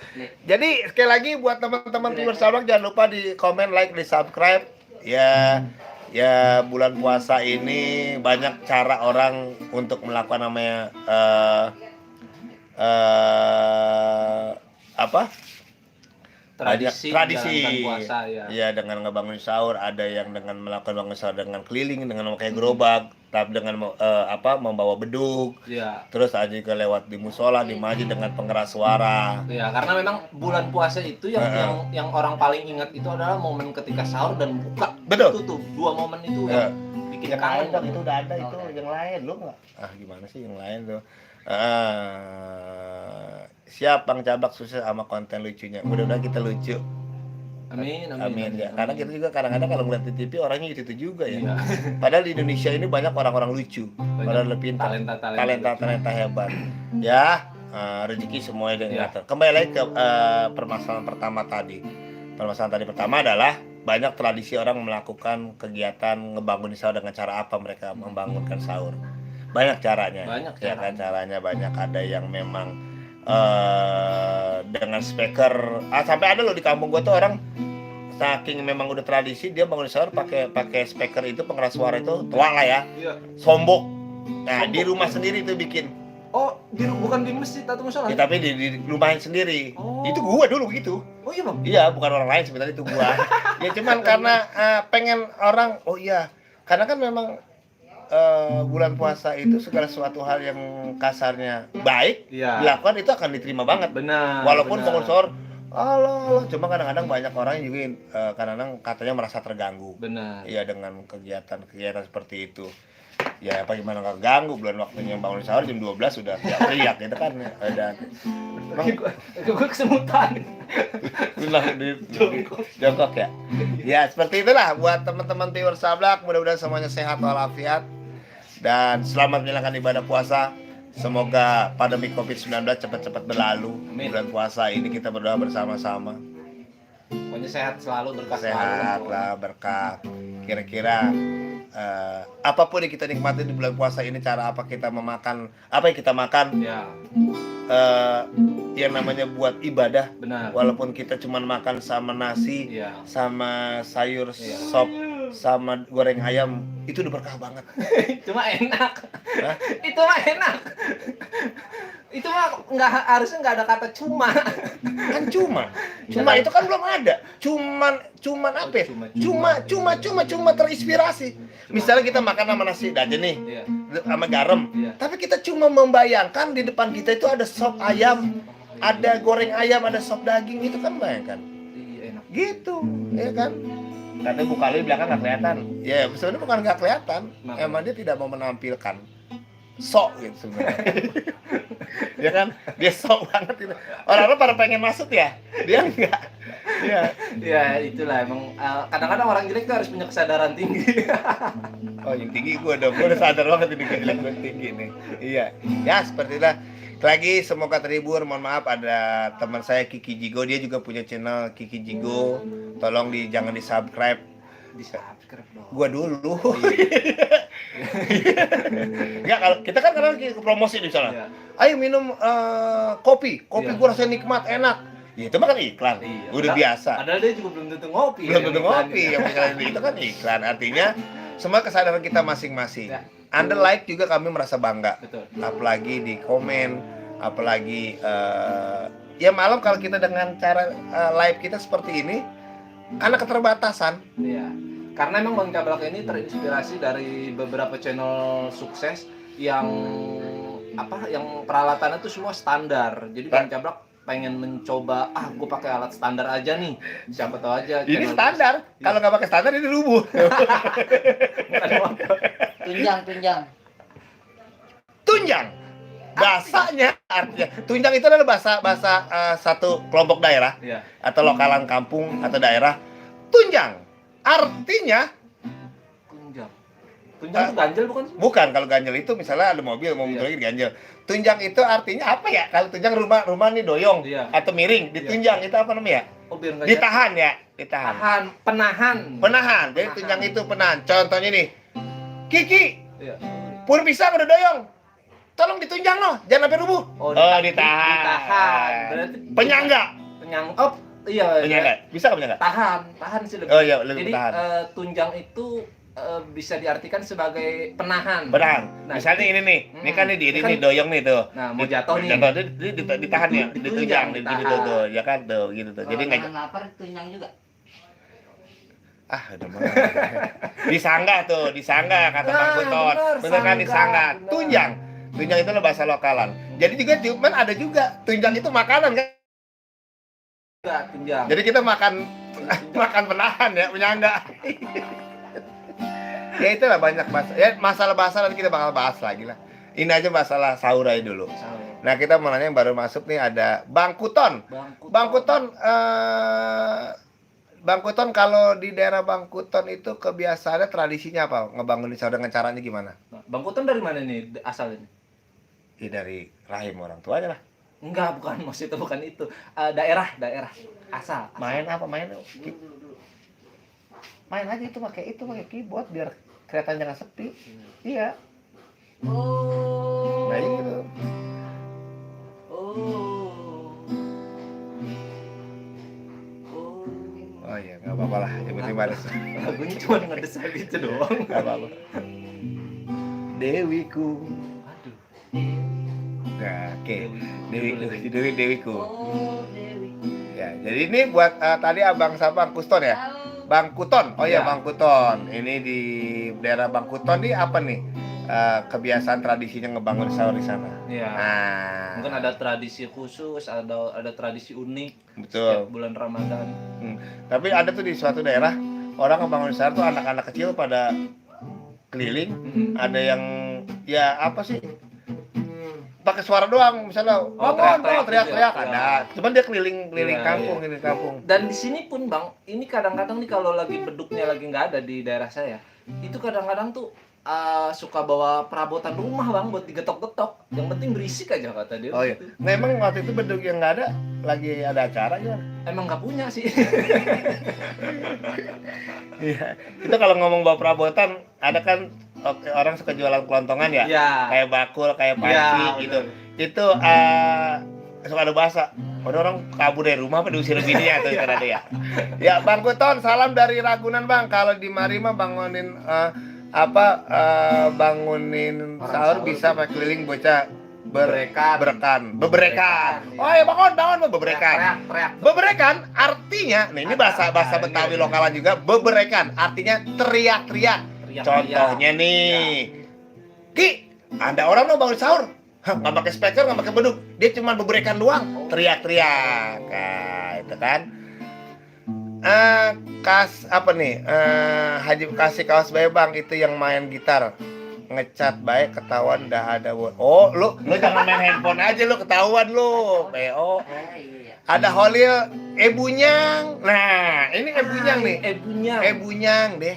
Jadi sekali lagi buat teman-teman viewers Sablak jangan lupa di komen, like, di subscribe. Ya bulan puasa ini banyak cara orang untuk melakukan namanya apa? Tradisi menjalankan puasa ya. Ya dengan ngebangun sahur, ada yang dengan melakukan bangun sahur dengan keliling, dengan memakai gerobak, tapi dengan membawa beduk. Iya. Terus ada juga lewat di musola, di masjid dengan pengeras suara. Ya, karena memang bulan puasa itu yang orang paling ingat itu adalah momen ketika sahur dan buka. Betul. Itu tuh dua momen itu yang bikin kangen. Itu udah ada itu yang lain lu nggak? Gimana sih yang lain tuh? Siap Bang Cablak sukses sama konten lucunya. Mudah-mudahan kita lucu. Amin. Ya. Karena kita juga kadang-kadang kalau ngeliat di TV orangnya itu juga ya. Iya. Padahal di Indonesia ini banyak orang-orang lucu, padahal lebih pintar, talenta hebat. Ya, rezeki semuanya dengan ngatur. Kembali lagi ke permasalahan pertama tadi. Permasalahan tadi pertama adalah banyak tradisi orang melakukan kegiatan ngebangun sahur dengan cara apa mereka membangunkan sahur. Banyak caranya. Ya kan caranya banyak, ada yang memang dengan speaker. Sampai ada loh di kampung gua tuh orang saking memang udah tradisi dia bangun sahur pakai speaker itu, pengeras suara itu tua lah ya. Iya. Sombok. Nah, di rumah sendiri tuh bikin. Oh, bukan di masjid atau musola? Ya, tapi di rumahnya sendiri. Oh. Itu gua dulu gitu. Oh iya, Bang. Iya, bukan orang lain sebenarnya itu gua. Ya cuman karena pengen orang, oh iya, karena kan memang bulan puasa itu segala suatu hal yang kasarnya baik dilakukan itu akan diterima banget. Benar. Walaupun bangun sahur, Allah, cuma kadang-kadang banyak orang yang juga kadang-kadang katanya merasa terganggu. Benar. Iya dengan kegiatan seperti itu. Ya apa gimana nggak ganggu, bulan waktunya bangun sahur jam 12 sudah teriak gitu kan. Ada. Gue kesemutan. Bilang di jongkok ya. Ya seperti itulah buat teman-teman viewers Sablak, mudah-mudahan semuanya sehat walafiat dan selamat menjalankan ibadah puasa. Semoga pandemi COVID-19 cepat-cepat berlalu. Amin. Bulan puasa ini kita berdoa bersama-sama. Pokoknya sehat selalu, berkah Sehat selalu. lah, berkah. Kira-kira apapun yang kita nikmati di bulan puasa ini, cara apa kita memakan, apa yang kita makan, Ya, yang namanya buat ibadah. benar. Walaupun kita cuma makan sama nasi, Iya. sama sayur, Iya. sop, sama goreng ayam, itu udah berkah banget. Itu mah enak. Hah? Itu mah enak. Itu mah harusnya nggak ada kata cuma. Kan cuma itu kan belum ada. Cuman apa ya? Cuma terinspirasi. Misalnya kita makan sama nasi aja nih, Iya. sama garam. Iya. Tapi kita cuma membayangkan di depan kita itu ada sop ayam, ada goreng ayam, ada sop daging, itu kan bayangkan. Iya, enak. Gitu, ya kan? Karena Bu Kali bilang kan nggak kelihatan. Ya sebenarnya bukan nggak kelihatan, Kenapa? emang dia tidak mau menampilkan sok gitu sebenarnya. Ya kan, dia sok banget gitu. Orang-orang pada pengen masuk ya, dia enggak. Iya. Ya itulah emang kadang-kadang orang jelek tuh harus punya kesadaran tinggi. Oh yang tinggi gue udah sadar banget ini kejelek gue tinggi nih. Iya, ya seperti itulah. Lagi semoga terhibur. Mohon maaf ada teman saya Kiki Jigo, dia juga punya channel Kiki Jigo. Tolong jangan di subscribe. Di subscribe dong. Gua dulu. Enggak, kalau kita kan kadang promosi di sana. Iya. Ayo minum kopi Iya. gua rasanya nikmat, enak. Ya itu mah kan iklan. Iya. Udah biasa. Padahal dia juga belum tentu ngopi. Belum yang tentu iklan ngopi, itu. yang misalnya itu kan iklan. Artinya semua kesadaran kita masing-masing. Ya. Anda like juga kami merasa bangga. Betul. Apalagi di komen, apalagi ya malam kalau kita dengan cara live kita seperti ini, karena keterbatasan. Iya. Karena emang Bang Cablak ini terinspirasi dari beberapa channel sukses yang yang peralatannya tuh semua standar. Jadi Bang Cablak pengen mencoba, gue pakai alat standar aja nih. Siapa tahu aja. Ini channel- standar. Kalau nggak pakai standar ini rubuh. Bukan motor. Tunjang. Tunjang. Bahasanya artinya tunjang itu adalah bahasa satu kelompok daerah Iya. atau lokalan kampung atau daerah. Tunjang artinya Tunjang. Tunjang itu ganjel bukan sih? bukan, kalau ganjel itu misalnya ada mobil mau muter Iya. lagi ganjel. Tunjang itu artinya apa ya? Kalau tunjang rumah nih doyong Iya. atau miring, ditunjang itu apa namanya? Oh, biar nggak Ditahan ya, ditahan. Tahan, penahan. Penahan. Jadi tunjang itu penahan. Contohnya nih. Kiki, Iya. pur pisang udah doyong. Tolong ditunjang loh, jangan sampai rubuh. Oh, ditahan. Ditahan. Berarti Penyangga. Oh, iya. Penyangga. Bisa nggak penyangga? Tahan sih lebih. Oh iya, lebih Jadi tahan. tunjang itu bisa diartikan sebagai penahan. Benar. Nah, Misalnya ini nih, ini kan nih diri Kan- nih doyong nih tuh. Nah, mau jatuh nih. Jatuh ditahan ya, Ditunjang, ditunjang gitu ditahan. tuh, ya kan tuh gitu tuh. Jadi nggak Kalau lapar tunjang juga. udah mah. Disangga tuh, disangga kata Bang Nah, Kuton. bener, Bener kan sangga, disangga. bener. Tunjang. Tunjang itu adalah bahasa lokalan. Jadi juga cuman ada juga tunjang itu makanan kan. Enggak, tunjang. Jadi kita makan penahan ya, penyangga. Ya itulah banyak bahasa. Ya masalah bahasa nanti kita bakal bahas lagi lah. Ini aja masalah sahur aja dulu. Nah, kita mau nanya yang baru masuk nih ada Bang Kuton. Bang Kuton, Bang Kuton kalau di daerah Bang Kuton itu kebiasaannya tradisinya apa? Ngebangunin sahur dengan caranya gimana? Bang Kuton dari mana nih asalnya? Ya dari rahim orang tuanya lah. Enggak, bukan, maksudnya bukan itu. Daerah asal. Main apa? Main aja itu pakai keyboard biar kelihatan jangan sepi. Iya. Oh. Nah, gitu. Oh iya, nggak apa-apa lah. Yang penting balas. Lagunya cuma ngedesal gitu doang. Nggak apa-apa. Dewiku. Aduh. Nah, oke. Dewi. Dewiku. Oh, Dewi. Ya, jadi ini buat tadi Abang Sabang Kuston ya? Tahu. Bang Kuton. Oh iya, Ya. Bang Kuton. Ini di daerah Bang Kuton nih apa nih? Kebiasaan tradisinya ngebangun sahur di sana. Iya. Nah, Mungkin ada tradisi khusus, ada tradisi unik betul. setiap bulan Ramadan. Tapi ada tuh di suatu daerah orang ngebangun sahur tuh anak-anak kecil pada keliling. Ada yang ya apa sih? Pakai suara doang, misalnya teriak-teriak gitu ya. ada. Cuman dia keliling Iya, kampung, iya. keliling kampung. Dan di sini pun Bang, ini kadang-kadang nih kalau lagi beduknya lagi nggak ada di daerah saya, itu kadang-kadang tuh suka bawa perabotan rumah Bang buat digetok-getok. Yang penting berisik aja kata dia. Oh iya. Nah, emang waktu itu beduk yang nggak ada lagi ada acara gitu. Emang nggak punya sih. Iya. Itu kalau ngomong bawa perabotan, ada kan orang suka jualan kelontongan ya. Iya. Kayak bakul, kayak panci Iya, gitu. bener. Itu suka ada bahasa. Ada orang kabur dari rumah apa diusir bininya tuh kan ada ya. Ya, Bang Kuton, salam dari Ragunan, Bang. Kalau di Marima bangunin bangunin Orang sahur sahur bisa pakai keliling bocah Berekan. beberekan. Iya. Oh ya bangun beberekan. Teriak. Beberekan artinya, nah ini bahasa Betawi lokalan juga, beberekan artinya teriak-teriak. Contohnya nih, Ki, ada orang mau bangun sahur, nggak pakai speaker, nggak pakai beduk, dia cuma beberekan doang, teriak-teriak. Nah, itu kan. Haji kasih kaos bebang itu yang main gitar. Ngecat baik ketahuan dah ada. Oh, lu jangan main handphone aja lu, ketahuan lu. PO. Iya. Ada Holil Ebunyang. Nah, ini Ebunyang nih. Ebunyang. Ebunyang deh.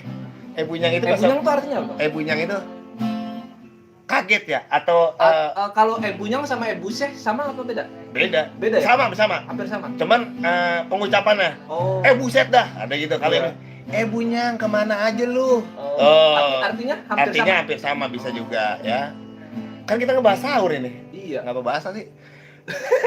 Ebunyang itu Ebunyang tuh artinya apa? Ebunyang itu kaget ya atau Kalau ebunyang sama ebuseh sama apa beda? beda? Beda ya? Sama. Hampir sama. Cuman pengucapannya Oh. buset dah, ada gitu kali Iya. ini. Bunyang kemana aja lu? Oh. Artinya hampir Artinya sama. hampir sama bisa juga ya. Kan kita ngebahas sahur ini. Iya. Ngapa bahasa sih?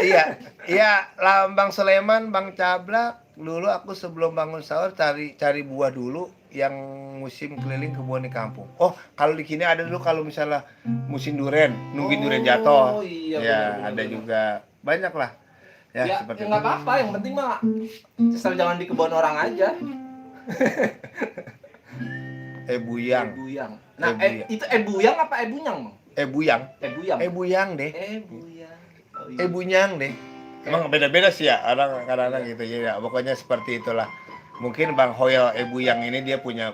Iya, iya, Bang Sulaiman, Bang Cablak. Dulu aku sebelum bangun sahur cari buah dulu yang musim keliling kebun di kampung. Oh, kalau di sini ada dulu kalau misalnya musim duren, nungguin duren jatuh. Oh iya, Ya, benar, ada benar. juga banyak lah. Ya, Ya, seperti nggak apa-apa, yang penting mah asal jangan di kebun orang aja. Buyang. Buyang. Nah, Buyang. itu buyang apa bunyang, Bang? Buyang. Buyang. Buyang deh. Buyang. Oh, iya. Bunyang deh. Emang beda-beda sih ya orang kadang-kadang gitu ya. Pokoknya seperti itulah. Mungkin Bang Hoyel Buyang ini dia punya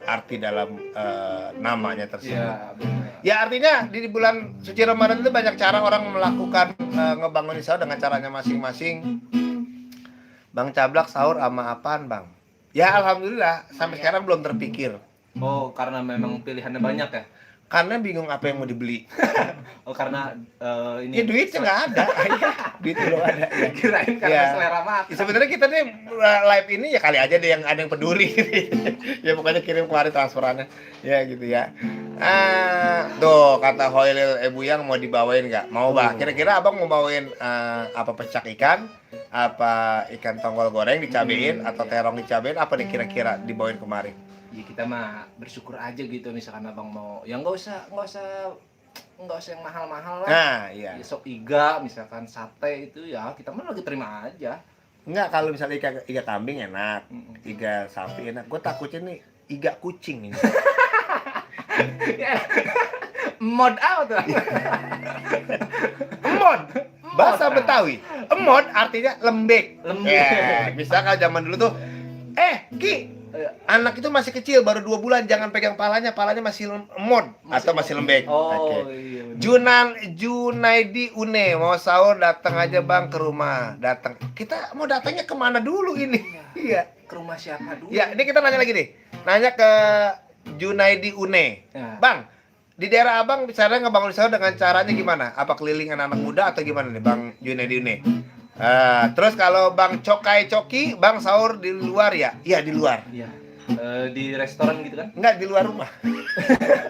arti dalam namanya tersebut. Iya, benar. Ya artinya di bulan suci Ramadan itu banyak cara orang melakukan ngebangun sahur dengan caranya masing-masing. Bang Cablak sahur sama apaan, Bang? Ya alhamdulillah sampai sekarang belum terpikir. Oh, karena memang pilihannya banyak ya? Karena bingung apa yang mau dibeli. Oh, karena ini Ya duitnya nggak ada. Duit belum ada. Ya. kirain karena Ya. selera makan. Ya, sebenarnya kita nih live ini ya kali aja deh yang ada yang peduli. Ya pokoknya kirim kemarin transferannya. Ya gitu ya. Tuh kata Hoylil Buyang mau dibawain nggak? Mau bah. Kira-kira abang mau bawain apa pecak ikan? Apa ikan tonggol goreng dicabein? Atau terong dicabein? Apa nih kira-kira dibawain kemarin? Ya kita mah bersyukur aja gitu misalkan abang mau. Ya nggak usah yang mahal-mahal lah. Nah iya. Ya, sop iga misalkan sate itu ya kita mah lagi terima aja. Enggak, kalau misalnya iga kambing enak, Mm-mm. iga sapi enak. Gue takutnya nih iga kucing ini. Ya, mod out tuh. Emod, bahasa Betawi. Emod artinya lembek. Lembek. Ya, misalkan zaman dulu tuh, Ki, anak itu masih kecil, baru 2 bulan, jangan pegang palanya masih emod atau masih lembek. Oh Oke. iya. Junaidi Une mau sahur datang aja bang ke rumah, datang. Kita mau datangnya kemana dulu ini? Iya. Ke rumah siapa dulu? Ya, ini kita nanya lagi nih. Nanya ke Junaidi Une. Ya. Bang, di daerah Abang bicara ngebangun sahur dengan caranya gimana? Apa keliling anak-anak muda atau gimana nih Bang Junaidi Une? Terus kalau Bang Cokai Coki, Bang sahur di luar ya? Iya, di luar. Iya. Di restoran gitu kan? Enggak, di luar rumah.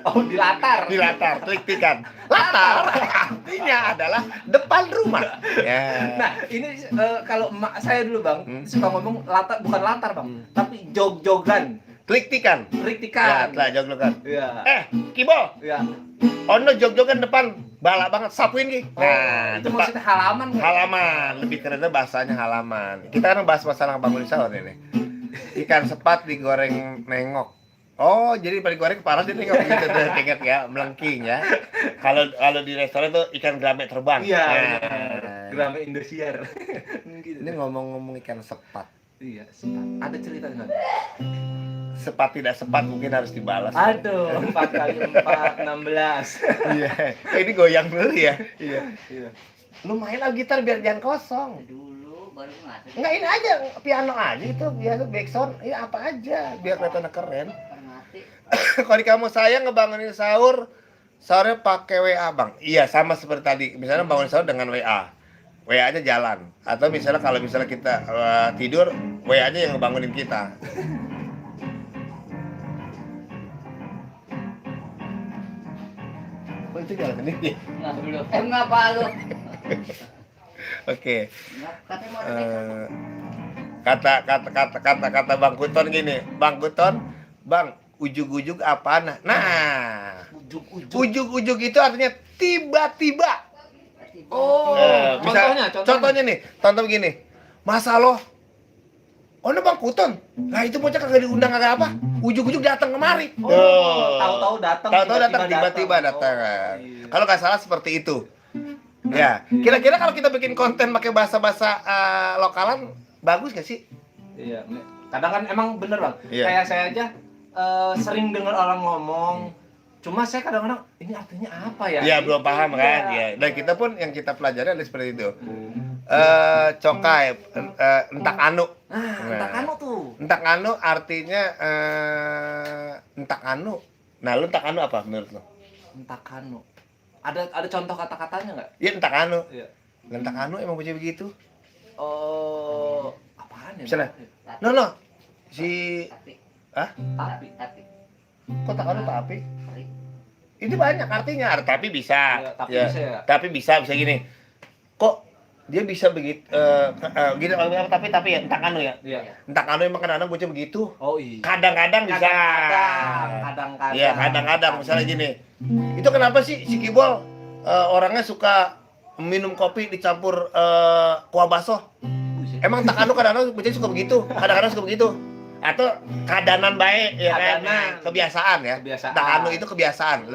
Oh, di latar. Di latar, trik-trikan. Latar artinya adalah depan rumah. Ya. Nah, ini kalau emak saya dulu Bang, suka ngomong latar bukan latar Bang, tapi jog-jogan. Trik-trikan. Ya, Riktikan. lah jog-jogan. Iya. Kibol, Iya. ono jog-jogan depan, balak banget, sapuin Ki. Oh, Nah, itu depan. maksudnya halaman nggak? Halaman, lebih kerennya bahasanya halaman. Kita kan bahas masalah bangun sahur ini. Ikan sepat digoreng nengok. Oh, jadi pada digoreng kepala dia nengok gitu tuh, ingat ya, melengking ya. Kalau di restoran tuh ikan gerame terbang. Iya. Nah, Benar. Grame Indosiar. Gitu. ini ngomong-ngomong ikan sepat. Iya, sempat. Ada cerita nggak? Sepat tidak sepat mungkin harus dibalas. Aduh, 4 kali 4, 16. Iya. Ini goyang dulu ya. Iya, iya. Lu main lah gitar biar jangan kosong. Dulu baru ngasih. Enggak, ini aja piano aja itu biasa backsound, ya apa aja biar kelihatan keren. Mati. Kalau di kamu saya ngebangunin sahur, sahurnya pakai WA bang. Iya sama seperti tadi. Misalnya bangun sahur dengan WA, WA-nya jalan. Atau misalnya kalau misalnya kita tidur, WA-nya yang ngebangunin kita. Oh itu jalan sendiri. Nggak dulu. Ngapa lu? Oke. Katanya mau ada Kata Bang Kuton gini, Bang Kuton, Bang ujug-ujug apaan? Nah, Ujuk-ujuk. ujug-ujug itu artinya tiba-tiba. Oh, Contohnya nih, contoh begini. Masa lo, oh ini Bang Kuton, nah itu bocah kagak diundang kagak apa, ujug-ujug datang kemari. Oh, tahu-tahu datang. Tahu-tahu datang tiba-tiba datang. Oh, iya. Kalau nggak salah seperti itu. Ya, kira-kira kalau kita bikin konten pakai bahasa-bahasa lokalan, bagus nggak sih? Iya, kadang kan emang bener Bang. Iya. Kayak saya aja sering dengar orang ngomong, cuma saya kadang-kadang ini artinya apa ya? Iya, belum paham kan? Iya. Ya. Dan kita pun yang kita pelajari adalah seperti itu. Cokai, entak anu. Entah kamu tuh. Entak anu artinya entak anu. Nah, lu entak anu apa menurut lu? Entah kanu. Ada contoh kata-katanya nggak? Ya entak anu. Iya. Entak anu emang punya begitu. Oh, apaan ya? Misalnya? Tapi. No. Si Tapi. Hah? Tapi. kok tak anu tapi? Ini banyak artinya, tapi bisa. Ya, tapi Ya, bisa ya. Tapi bisa gini. Kok dia bisa begitu gini tapi ya entak anu ya. Iya. Entak anu emang kadang-kadang bocah begitu. Oh iya. Kadang-kadang bisa. Kadang-kadang. Iya, kadang-kadang misalnya gini. Itu kenapa sih si Kibol orangnya suka minum kopi dicampur kuah bakso? Emang tak anu kadang-kadang bocah suka begitu. Kadang-kadang suka begitu. Atau kadanan baik ya kan? Kadanan. Kebiasaan ya. Kebiasaan. Tak anu itu kebiasaan,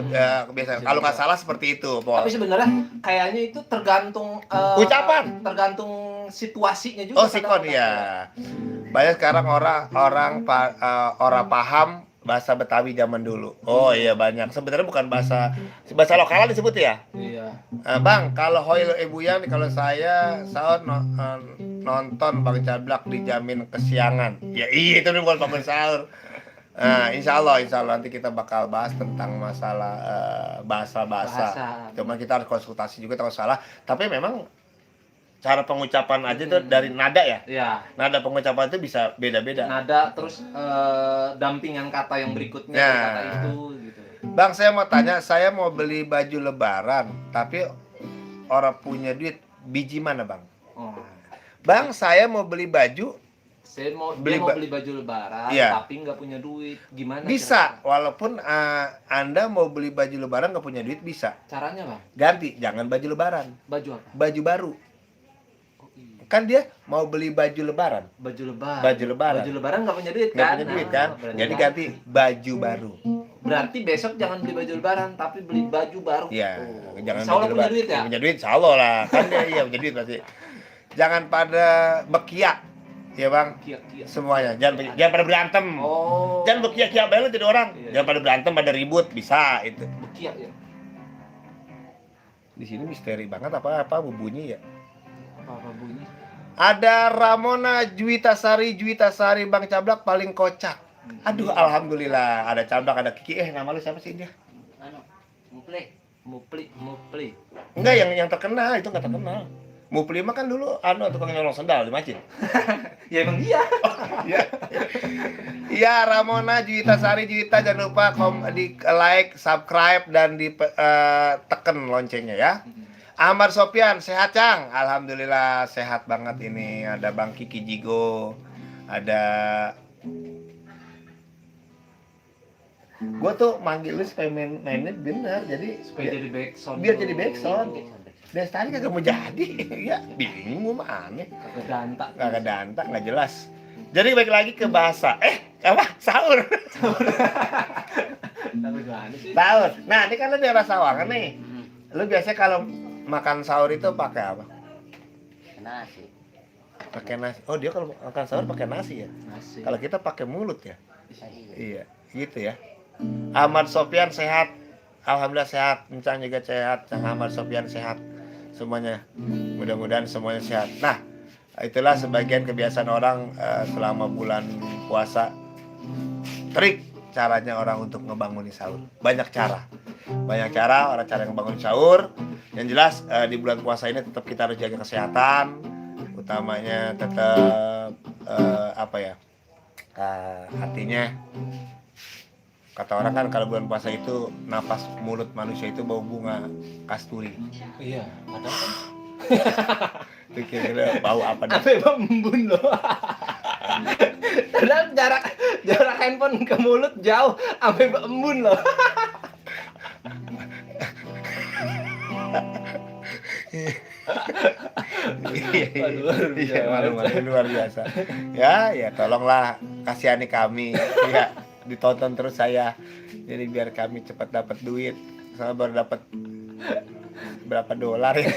kebiasaan. Kalau nggak salah seperti itu, Tapi sebenarnya kayaknya itu tergantung Ucapan. tergantung situasinya juga. Oh, sikon ya. Banyak sekarang orang paham bahasa Betawi zaman dulu. Oh iya banyak. Sebenarnya bukan bahasa lokalan disebut ya. Iya. Bang, kalau Hoil Ebuyan, kalau saya nonton Bang Cablak dijamin kesiangan. Ya iya itu nih bukan bangun sahur. Insya Allah nanti kita bakal bahas tentang masalah bahasa. Cuman kita harus konsultasi juga kalau salah. Tapi memang cara pengucapan aja tuh dari nada ya. Iya. Nada pengucapan itu bisa beda-beda. Nada terus dampingan kata yang berikutnya Ya. kata itu gitu. Bang, saya mau tanya, saya mau beli baju lebaran, tapi orang punya duit, biji mana bang? Oh. Bang, saya mau beli baju, Dia mau Beli beli baju lebaran Iya. tapi nggak punya duit. Gimana bisa. Walaupun Anda mau beli baju lebaran nggak punya duit, bisa. caranya, Bang? Ganti, jangan baju lebaran, Baju apa? baju baru. Oh, iya. Kan dia mau beli baju lebaran, Baju lebaran. Baju lebaran. Baju lebaran nggak punya duit nggak kan? punya duit kan? Berarti Jadi ganti baju baru. Berarti besok jangan beli baju lebaran tapi beli baju baru. Iya, Oh. jangan Insya Allah baju punya lebaran. duit ya? Punya duit, insya Allah lah. Kan dia iya punya duit pasti. Jangan pada bekiak, ya bang. Kia-kia. Semuanya, jangan pada berantem. Oh. Jangan bekiak-kiak banget jadi orang. Iya. Jangan pada berantem, pada ribut, bisa itu. Bekiak ya. Di sini misteri banget apa bunyi ya. Apa bunyi? Ada Ramona Juwita Sari Bang Cablak paling kocak. Aduh, alhamdulillah ada Cablak, ada Kiki. Nama lu siapa sih dia? Anu, Mupli. Mupli. Enggak, yang terkenal itu enggak terkenal. Mupli mah kan dulu tukang nyolong sendal di masjid. Ya emang iya. Iya. Iya, Ramona Juwita Sari jangan lupa di like, subscribe dan di tekan loncengnya ya. Ahmad Sopian, sehat Cang? Alhamdulillah sehat banget ini. Ada Bang Kiki Jigo, ada gue tuh manggil lu supaya mainnya bener, jadi Supaya jadi backsound. biar jadi backsound. Dan tadi kagak mau jadi, ya bingung mah aneh. Kagak Kagak nggak jelas. Jadi balik lagi ke bahasa. Apa? Sahur. Tapi gimana sih? Sahur. Nah, ini kan lu daerah Sawangan nih. Lu biasanya kalau makan sahur itu pakai apa? Nasi. Pakai nasi. Oh, dia kalau makan sahur pakai nasi ya. Nasi. Kalau kita pakai mulut ya. Iya. Iya, gitu ya. Ahmad Sofian sehat. Alhamdulillah sehat. Encang juga sehat. Cang Ahmad Sofian sehat. Semuanya. Mudah-mudahan semuanya sehat. Nah, itulah sebagian kebiasaan orang selama bulan puasa. Trik caranya orang untuk ngebangunin sahur. Banyak cara orang cara ngebangun sahur. Yang jelas di bulan puasa ini tetap kita harus jaga kesehatan, utamanya tetap artinya kata orang kan kalau bulan puasa itu napas mulut manusia itu bau bunga kasturi. Iya, ada kan? Kira-kira bau apa nih? Sampai embun loh. Padahal jarak handphone ke mulut jauh, sampai embun loh. Iya, malu-malu luar biasa. Ya, tolonglah kasihani kami. Ya, ditonton terus saya. Jadi biar kami cepat dapat duit. Sama baru dapat berapa dolar ya.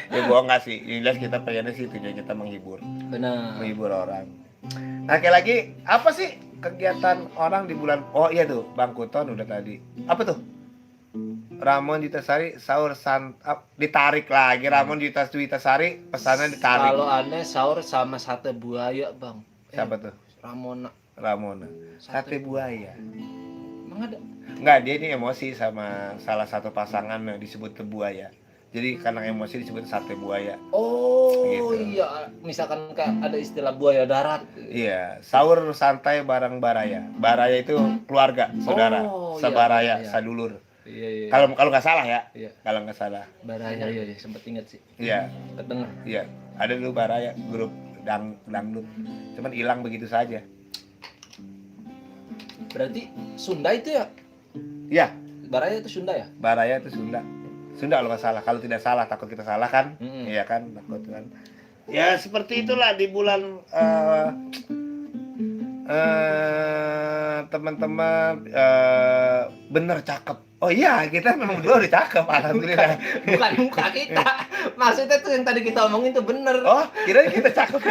Ya bohong nggak sih. Jelas kita pengennya sih tujuan kita menghibur. Benar. Menghibur orang. Nah, kayak lagi apa sih kegiatan orang di bulan? Oh iya tuh, Bang Kuton udah tadi. Apa tuh? Ramon Juitasari sahur ditarik lagi. Ramon Juitasari pesannya ditarik. Kalau aneh sahur sama sate buaya, Bang. Siapa tuh? Ramona. Sate buaya. Emang ada? Enggak, dia ini emosi sama salah satu pasangan yang disebut buaya. Jadi karena emosi disebut sate buaya. Oh Gitu. iya, misalkan kayak ada istilah buaya darat. Iya, sahur santai bareng baraya. Baraya itu keluarga, saudara, Oh, iya, sabaraya, iya. sadulur. Iya iya. Kalau kalau nggak salah ya, Iya. kalau nggak salah. Baraya iya, iya sempet inget sih. Iya, Kedengar. iya. Ada dulu baraya grup dangdut. Cuman hilang begitu saja. Berarti Sunda itu ya? Iya, Baraya itu Sunda ya? baraya itu Sunda. Sunda kalau nggak salah. Kalau tidak salah, takut kita salah kan? Mm-mm. Iya kan, takut kan. Ya seperti itulah di bulan teman-teman bener cakep. Oh iya, kita memang berdua udah cakep, alhamdulillah. Bukan muka kita. Maksudnya tuh yang tadi kita omongin tuh bener. Oh, kira kita cakep.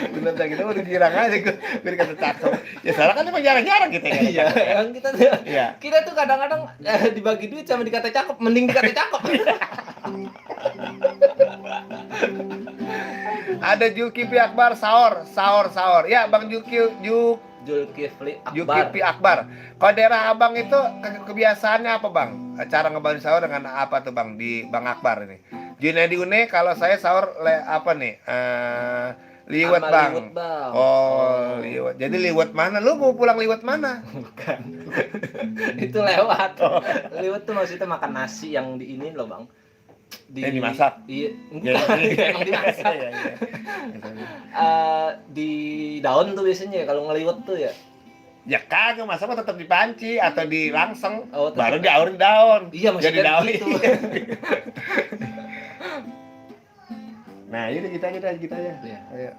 Bener dah, kita udah girang aja gue, biar kata cakep. Ya salah kan emang jarang-jarang kita ya. Iya, emang kita tuh Iya. kita tuh kadang-kadang dibagi duit sama dikata cakep, mending dikata cakep. Ada Zulkifli Akbar sahur. Ya, Bang Zulkifli Akbar. Zulkifli Akbar. Kalau daerah Abang itu kebiasaannya apa, Bang? Cara ngebangun sahur dengan apa tuh, Bang? Di Bang Akbar ini. Junaidi Une kalau saya sahur apa nih? Liwet, Sama Bang. liwet, Bang. Oh, liwet. Jadi liwet mana? Lu mau pulang liwet mana? Bukan. Itu lewat. Liwet tuh maksudnya makan nasi yang di ini loh, Bang. Dimasak? Iya, Ya, bukan. Emang dimasak. Iya, iya. Di daun tuh biasanya kalau ngeliwet tuh ya. Ya kagak, masa mah tetap dipanci atau dilangseng, Oh, tetep. baru diaurin daun. Iya, maksudnya jadi daun. gitu. Nah, ini kita aja. Iya. Ayo,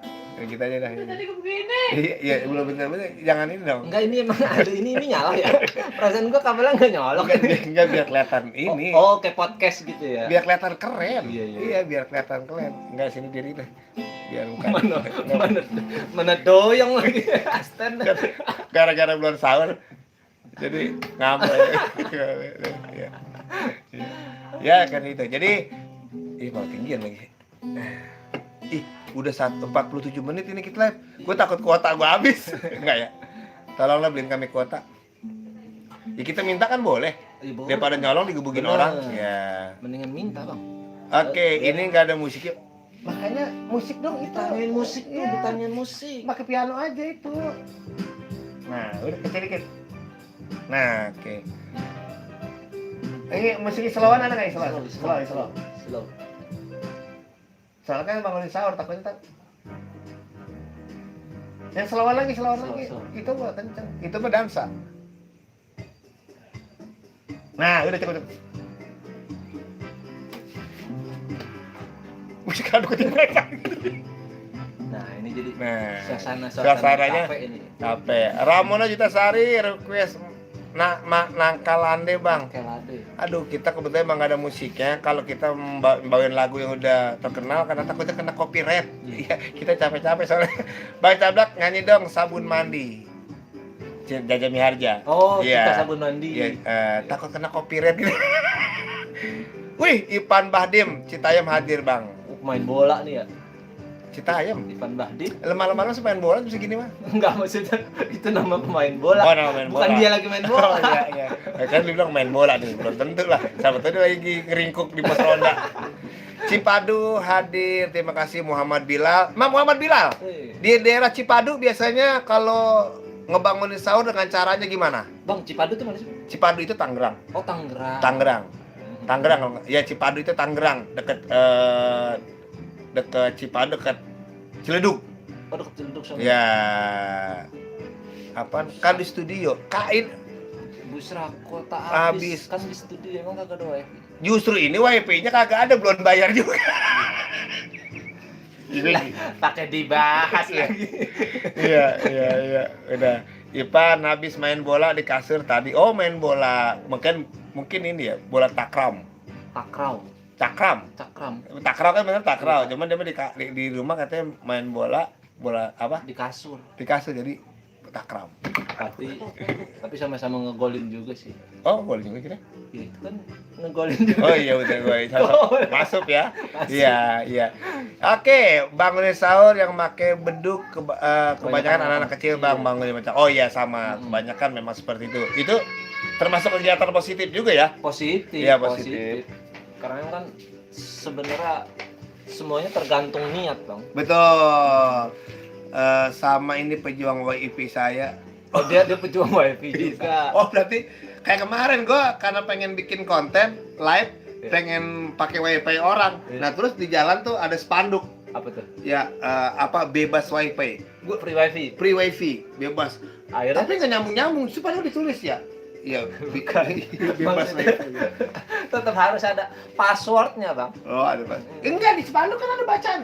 kita aja dah. Tadi begini. Iya, belum benar, jangan ini dong. Enggak, ini emang ada ini nyala ya. Perasaan gua kabelnya enggak nyolok. Enggak biar kelihatan ini. Oh, kayak podcast gitu ya. Biar kelihatan keren. Iya, iya. Iya, biar kelihatan keren. Enggak sini diri deh. Biar bukan. Mana doyong lagi stand. Gara-gara belum sahur. Jadi ngambek. Ya. Ya kan itu. Jadi mau tinggian lagi. Ih, udah 47 menit ini kita live. Gue takut kuota gue habis. Enggak ya? Tolonglah beliin kami kuota. Ya kita minta kan boleh. Daripada nyolong digebukin Bener. orang. Ya. Mendingan minta, Bang. Oke, ini nggak ada musiknya. Makanya musik dong itu. Ditanyain musik tuh, Iya. ditanyain musik. Pakai piano aja itu. Nah, udah kecil dikit. Nah, oke. Ini musik slowan ada nggak slow? Slow. Soalnya kan bangunin sahur takutnya tak. Yang slowan lagi. Slow. Itu mah kenceng. Itu mah dansa. Nah, udah cukup. Musik aduk mereka. Nah, ini jadi Nah, suasana suasananya kafe ini. capek. Ramona Jutasari request Nangkalande, Bang. Kayak lade. Aduh, kita kebetulan emang gak ada musiknya. Kalau kita bawain lagu yang udah terkenal, karena takutnya kena copyright. Iya, kita capek-capek soalnya. Bang Cablak nyanyi dong Sabun Mandi. Jaja Miharja. Oh, Iya. kita sabun mandi. Iya, takut kena copyright gitu. Wih, Ipan Bahdim, Citayam hadir, Bang. Main bola nih ya. Citayam. Ivan Bahdim. Lemah-lemah lu main bola bisa gini mah. Enggak, maksudnya itu nama pemain bola. Oh, nama main bola. Bukan dia lagi main bola. Oh, iya. Kan dia bilang main bola nih, belum tentu lah. Siapa tahu dia lagi ngeringkuk di pos ronda. Cipadu hadir, terima kasih Muhammad Bilal. Muhammad Bilal. Di daerah Cipadu biasanya kalau ngebangunin sahur dengan caranya gimana? Bang, Cipadu tuh mana sih? Cipadu itu Tangerang. Oh, Tangerang. Tangerang kalau ya Cipadu itu Tangerang, deket Cipadu, deket Ciledug. Oh, deket Ciledug sana. Ya. Apa? Kan di studio. Kain. Busra kota Habis. Kan di studio emang kagak ada wifi. Justru ini WP-nya kagak ada, belum bayar juga. Ini Pakai dibahas lagi. Iya. Udah. Ipan habis main bola di kasur tadi. Oh, main bola. Mungkin ini ya, bola takram. Cakram kan bener takraw. Cuman dia mah di rumah katanya main bola apa? Di kasur. Di kasur jadi takram. Tapi sama-sama ngegolin juga sih. Oh, boleh juga kira. Ya, itu kan ngegolin juga. Oh iya udah gue masuk ya. Iya. Oke, bangunin sahur yang pakai beduk kebanyakan anak-anak kecil, Bang, bangunin macam. Oh iya sama, kebanyakan memang seperti itu. Itu termasuk kegiatan positif juga ya? Positif. Iya, positif. Karena kan sebenarnya semuanya tergantung niat, Bang. Betul. Sama ini pejuang WiFi saya. Oh, dia pejuang wifi juga. Oh, berarti kayak kemarin gua karena pengen bikin konten live, Iya. pengen pakai WiFi orang. Iya. Nah, terus di jalan tuh ada spanduk. Apa tuh? Ya, bebas WiFi. Gua Free wifi. free WiFi, bebas. Akhirnya Tapi nggak nyambung-nyambung, supaya ditulis ya. Iya, bebas Maksudnya- WiFi. tetap harus ada passwordnya, Bang. Oh, ada Pak. Enggak, di spanduk kan ada bacaan.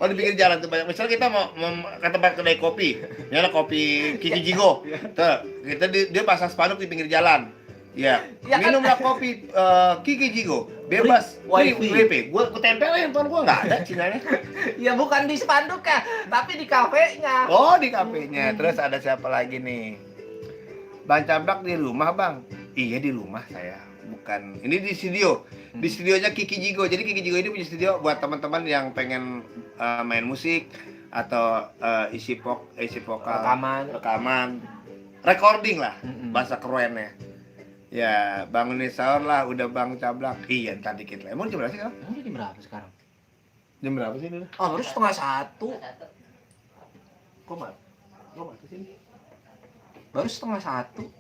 Oh, di pinggir jalan tuh banyak. Misalnya kita mau ke tempat kedai kopi. Ini ada kopi Kiki Jigo. Tuh, dia pasang spanduk di pinggir jalan. Ya, Ya kan? minumlah kopi Kiki Jigo. Bebas Free free wifi. WiFi. Gua tempelin, handphone gua enggak ada cinanya. Ya bukan di spanduk ya, tapi di kafenya. Oh, di kafenya. Terus ada siapa lagi nih? Bang Cablak di rumah, Bang. Iya, di rumah saya. Bukan. Ini di studio. Di studionya Kiki Jigo. Jadi Kiki Jigo ini punya studio buat teman-teman yang pengen main musik atau isi vokal, rekaman, recording lah, Mm-mm. bahasa kerennya. Ya, bangunin sahur lah, udah Bang Cablak. Iya, ntar dikit lah. Emang jam berapa sih sekarang? Emang jam berapa sekarang? Jam berapa sih ini? Oh, baru 1:30. Kok mati sih? Baru 1:30.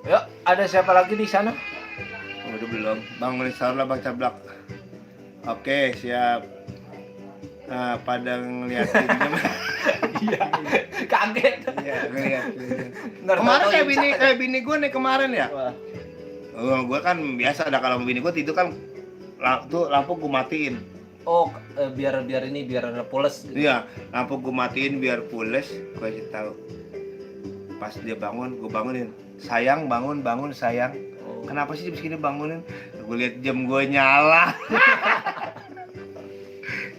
Yuk, ada siapa lagi di sana? Udah belum. Bangunin sahur lah Bang Cablak. Oke, siap. Nah, pada ngeliatin Iya. Kaget. Iya, ngeliat. Ntar Kemarin tahu kayak bini gue nih kemarin ya. Wah. Gue kan biasa ada kalau bini gue tidur kan tuh lampu gue matiin. Oh, biar ini biar ada pules. Iya, lampu gue matiin biar pules. Gue kasih tahu. Pas dia bangun, gue bangunin. Sayang, bangun sayang. Oh. Kenapa sih jam segini bangunin? Gue lihat jam gue nyala.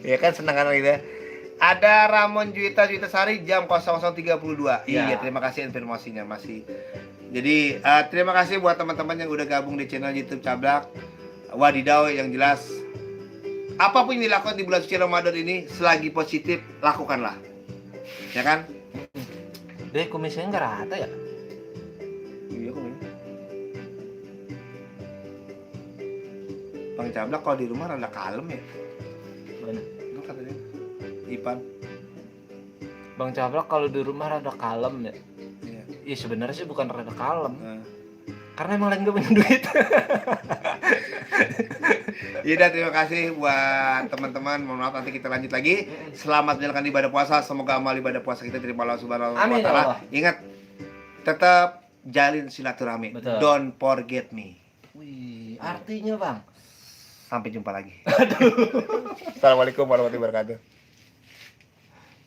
Ya kan senang kan gitu ya. Ada Ramon Juwita Sari jam 00.32. Ya. Iya, terima kasih informasinya masih. Jadi terima kasih buat teman-teman yang udah gabung di channel YouTube Cablak. Wadidaw, yang jelas apapun yang dilakukan di bulan suci Ramadan ini selagi positif lakukanlah. Ya kan? Deh, kumisnya nggak rata ya? Iya kok. Bang Cablak kalau di rumah rada kalem ya. Mana? Itu katanya. Ipan. Bang Cablak kalau di rumah rada kalem ya? Iya. Iya sebenarnya sih bukan rada kalem, Nah. karena emang lagi nggak punya duit. Iya, terima kasih buat teman-teman. Mohon maaf nanti kita lanjut lagi. Selamat menjalankan ibadah puasa. Semoga amal ibadah puasa kita terima Allah Subhanahu wa Amin, ya taala. Allah. Ingat, tetap jalin silaturahmi. Betul. Don't forget me. Wih, artinya Bang. Sampai jumpa lagi. Assalamualaikum warahmatullahi wabarakatuh.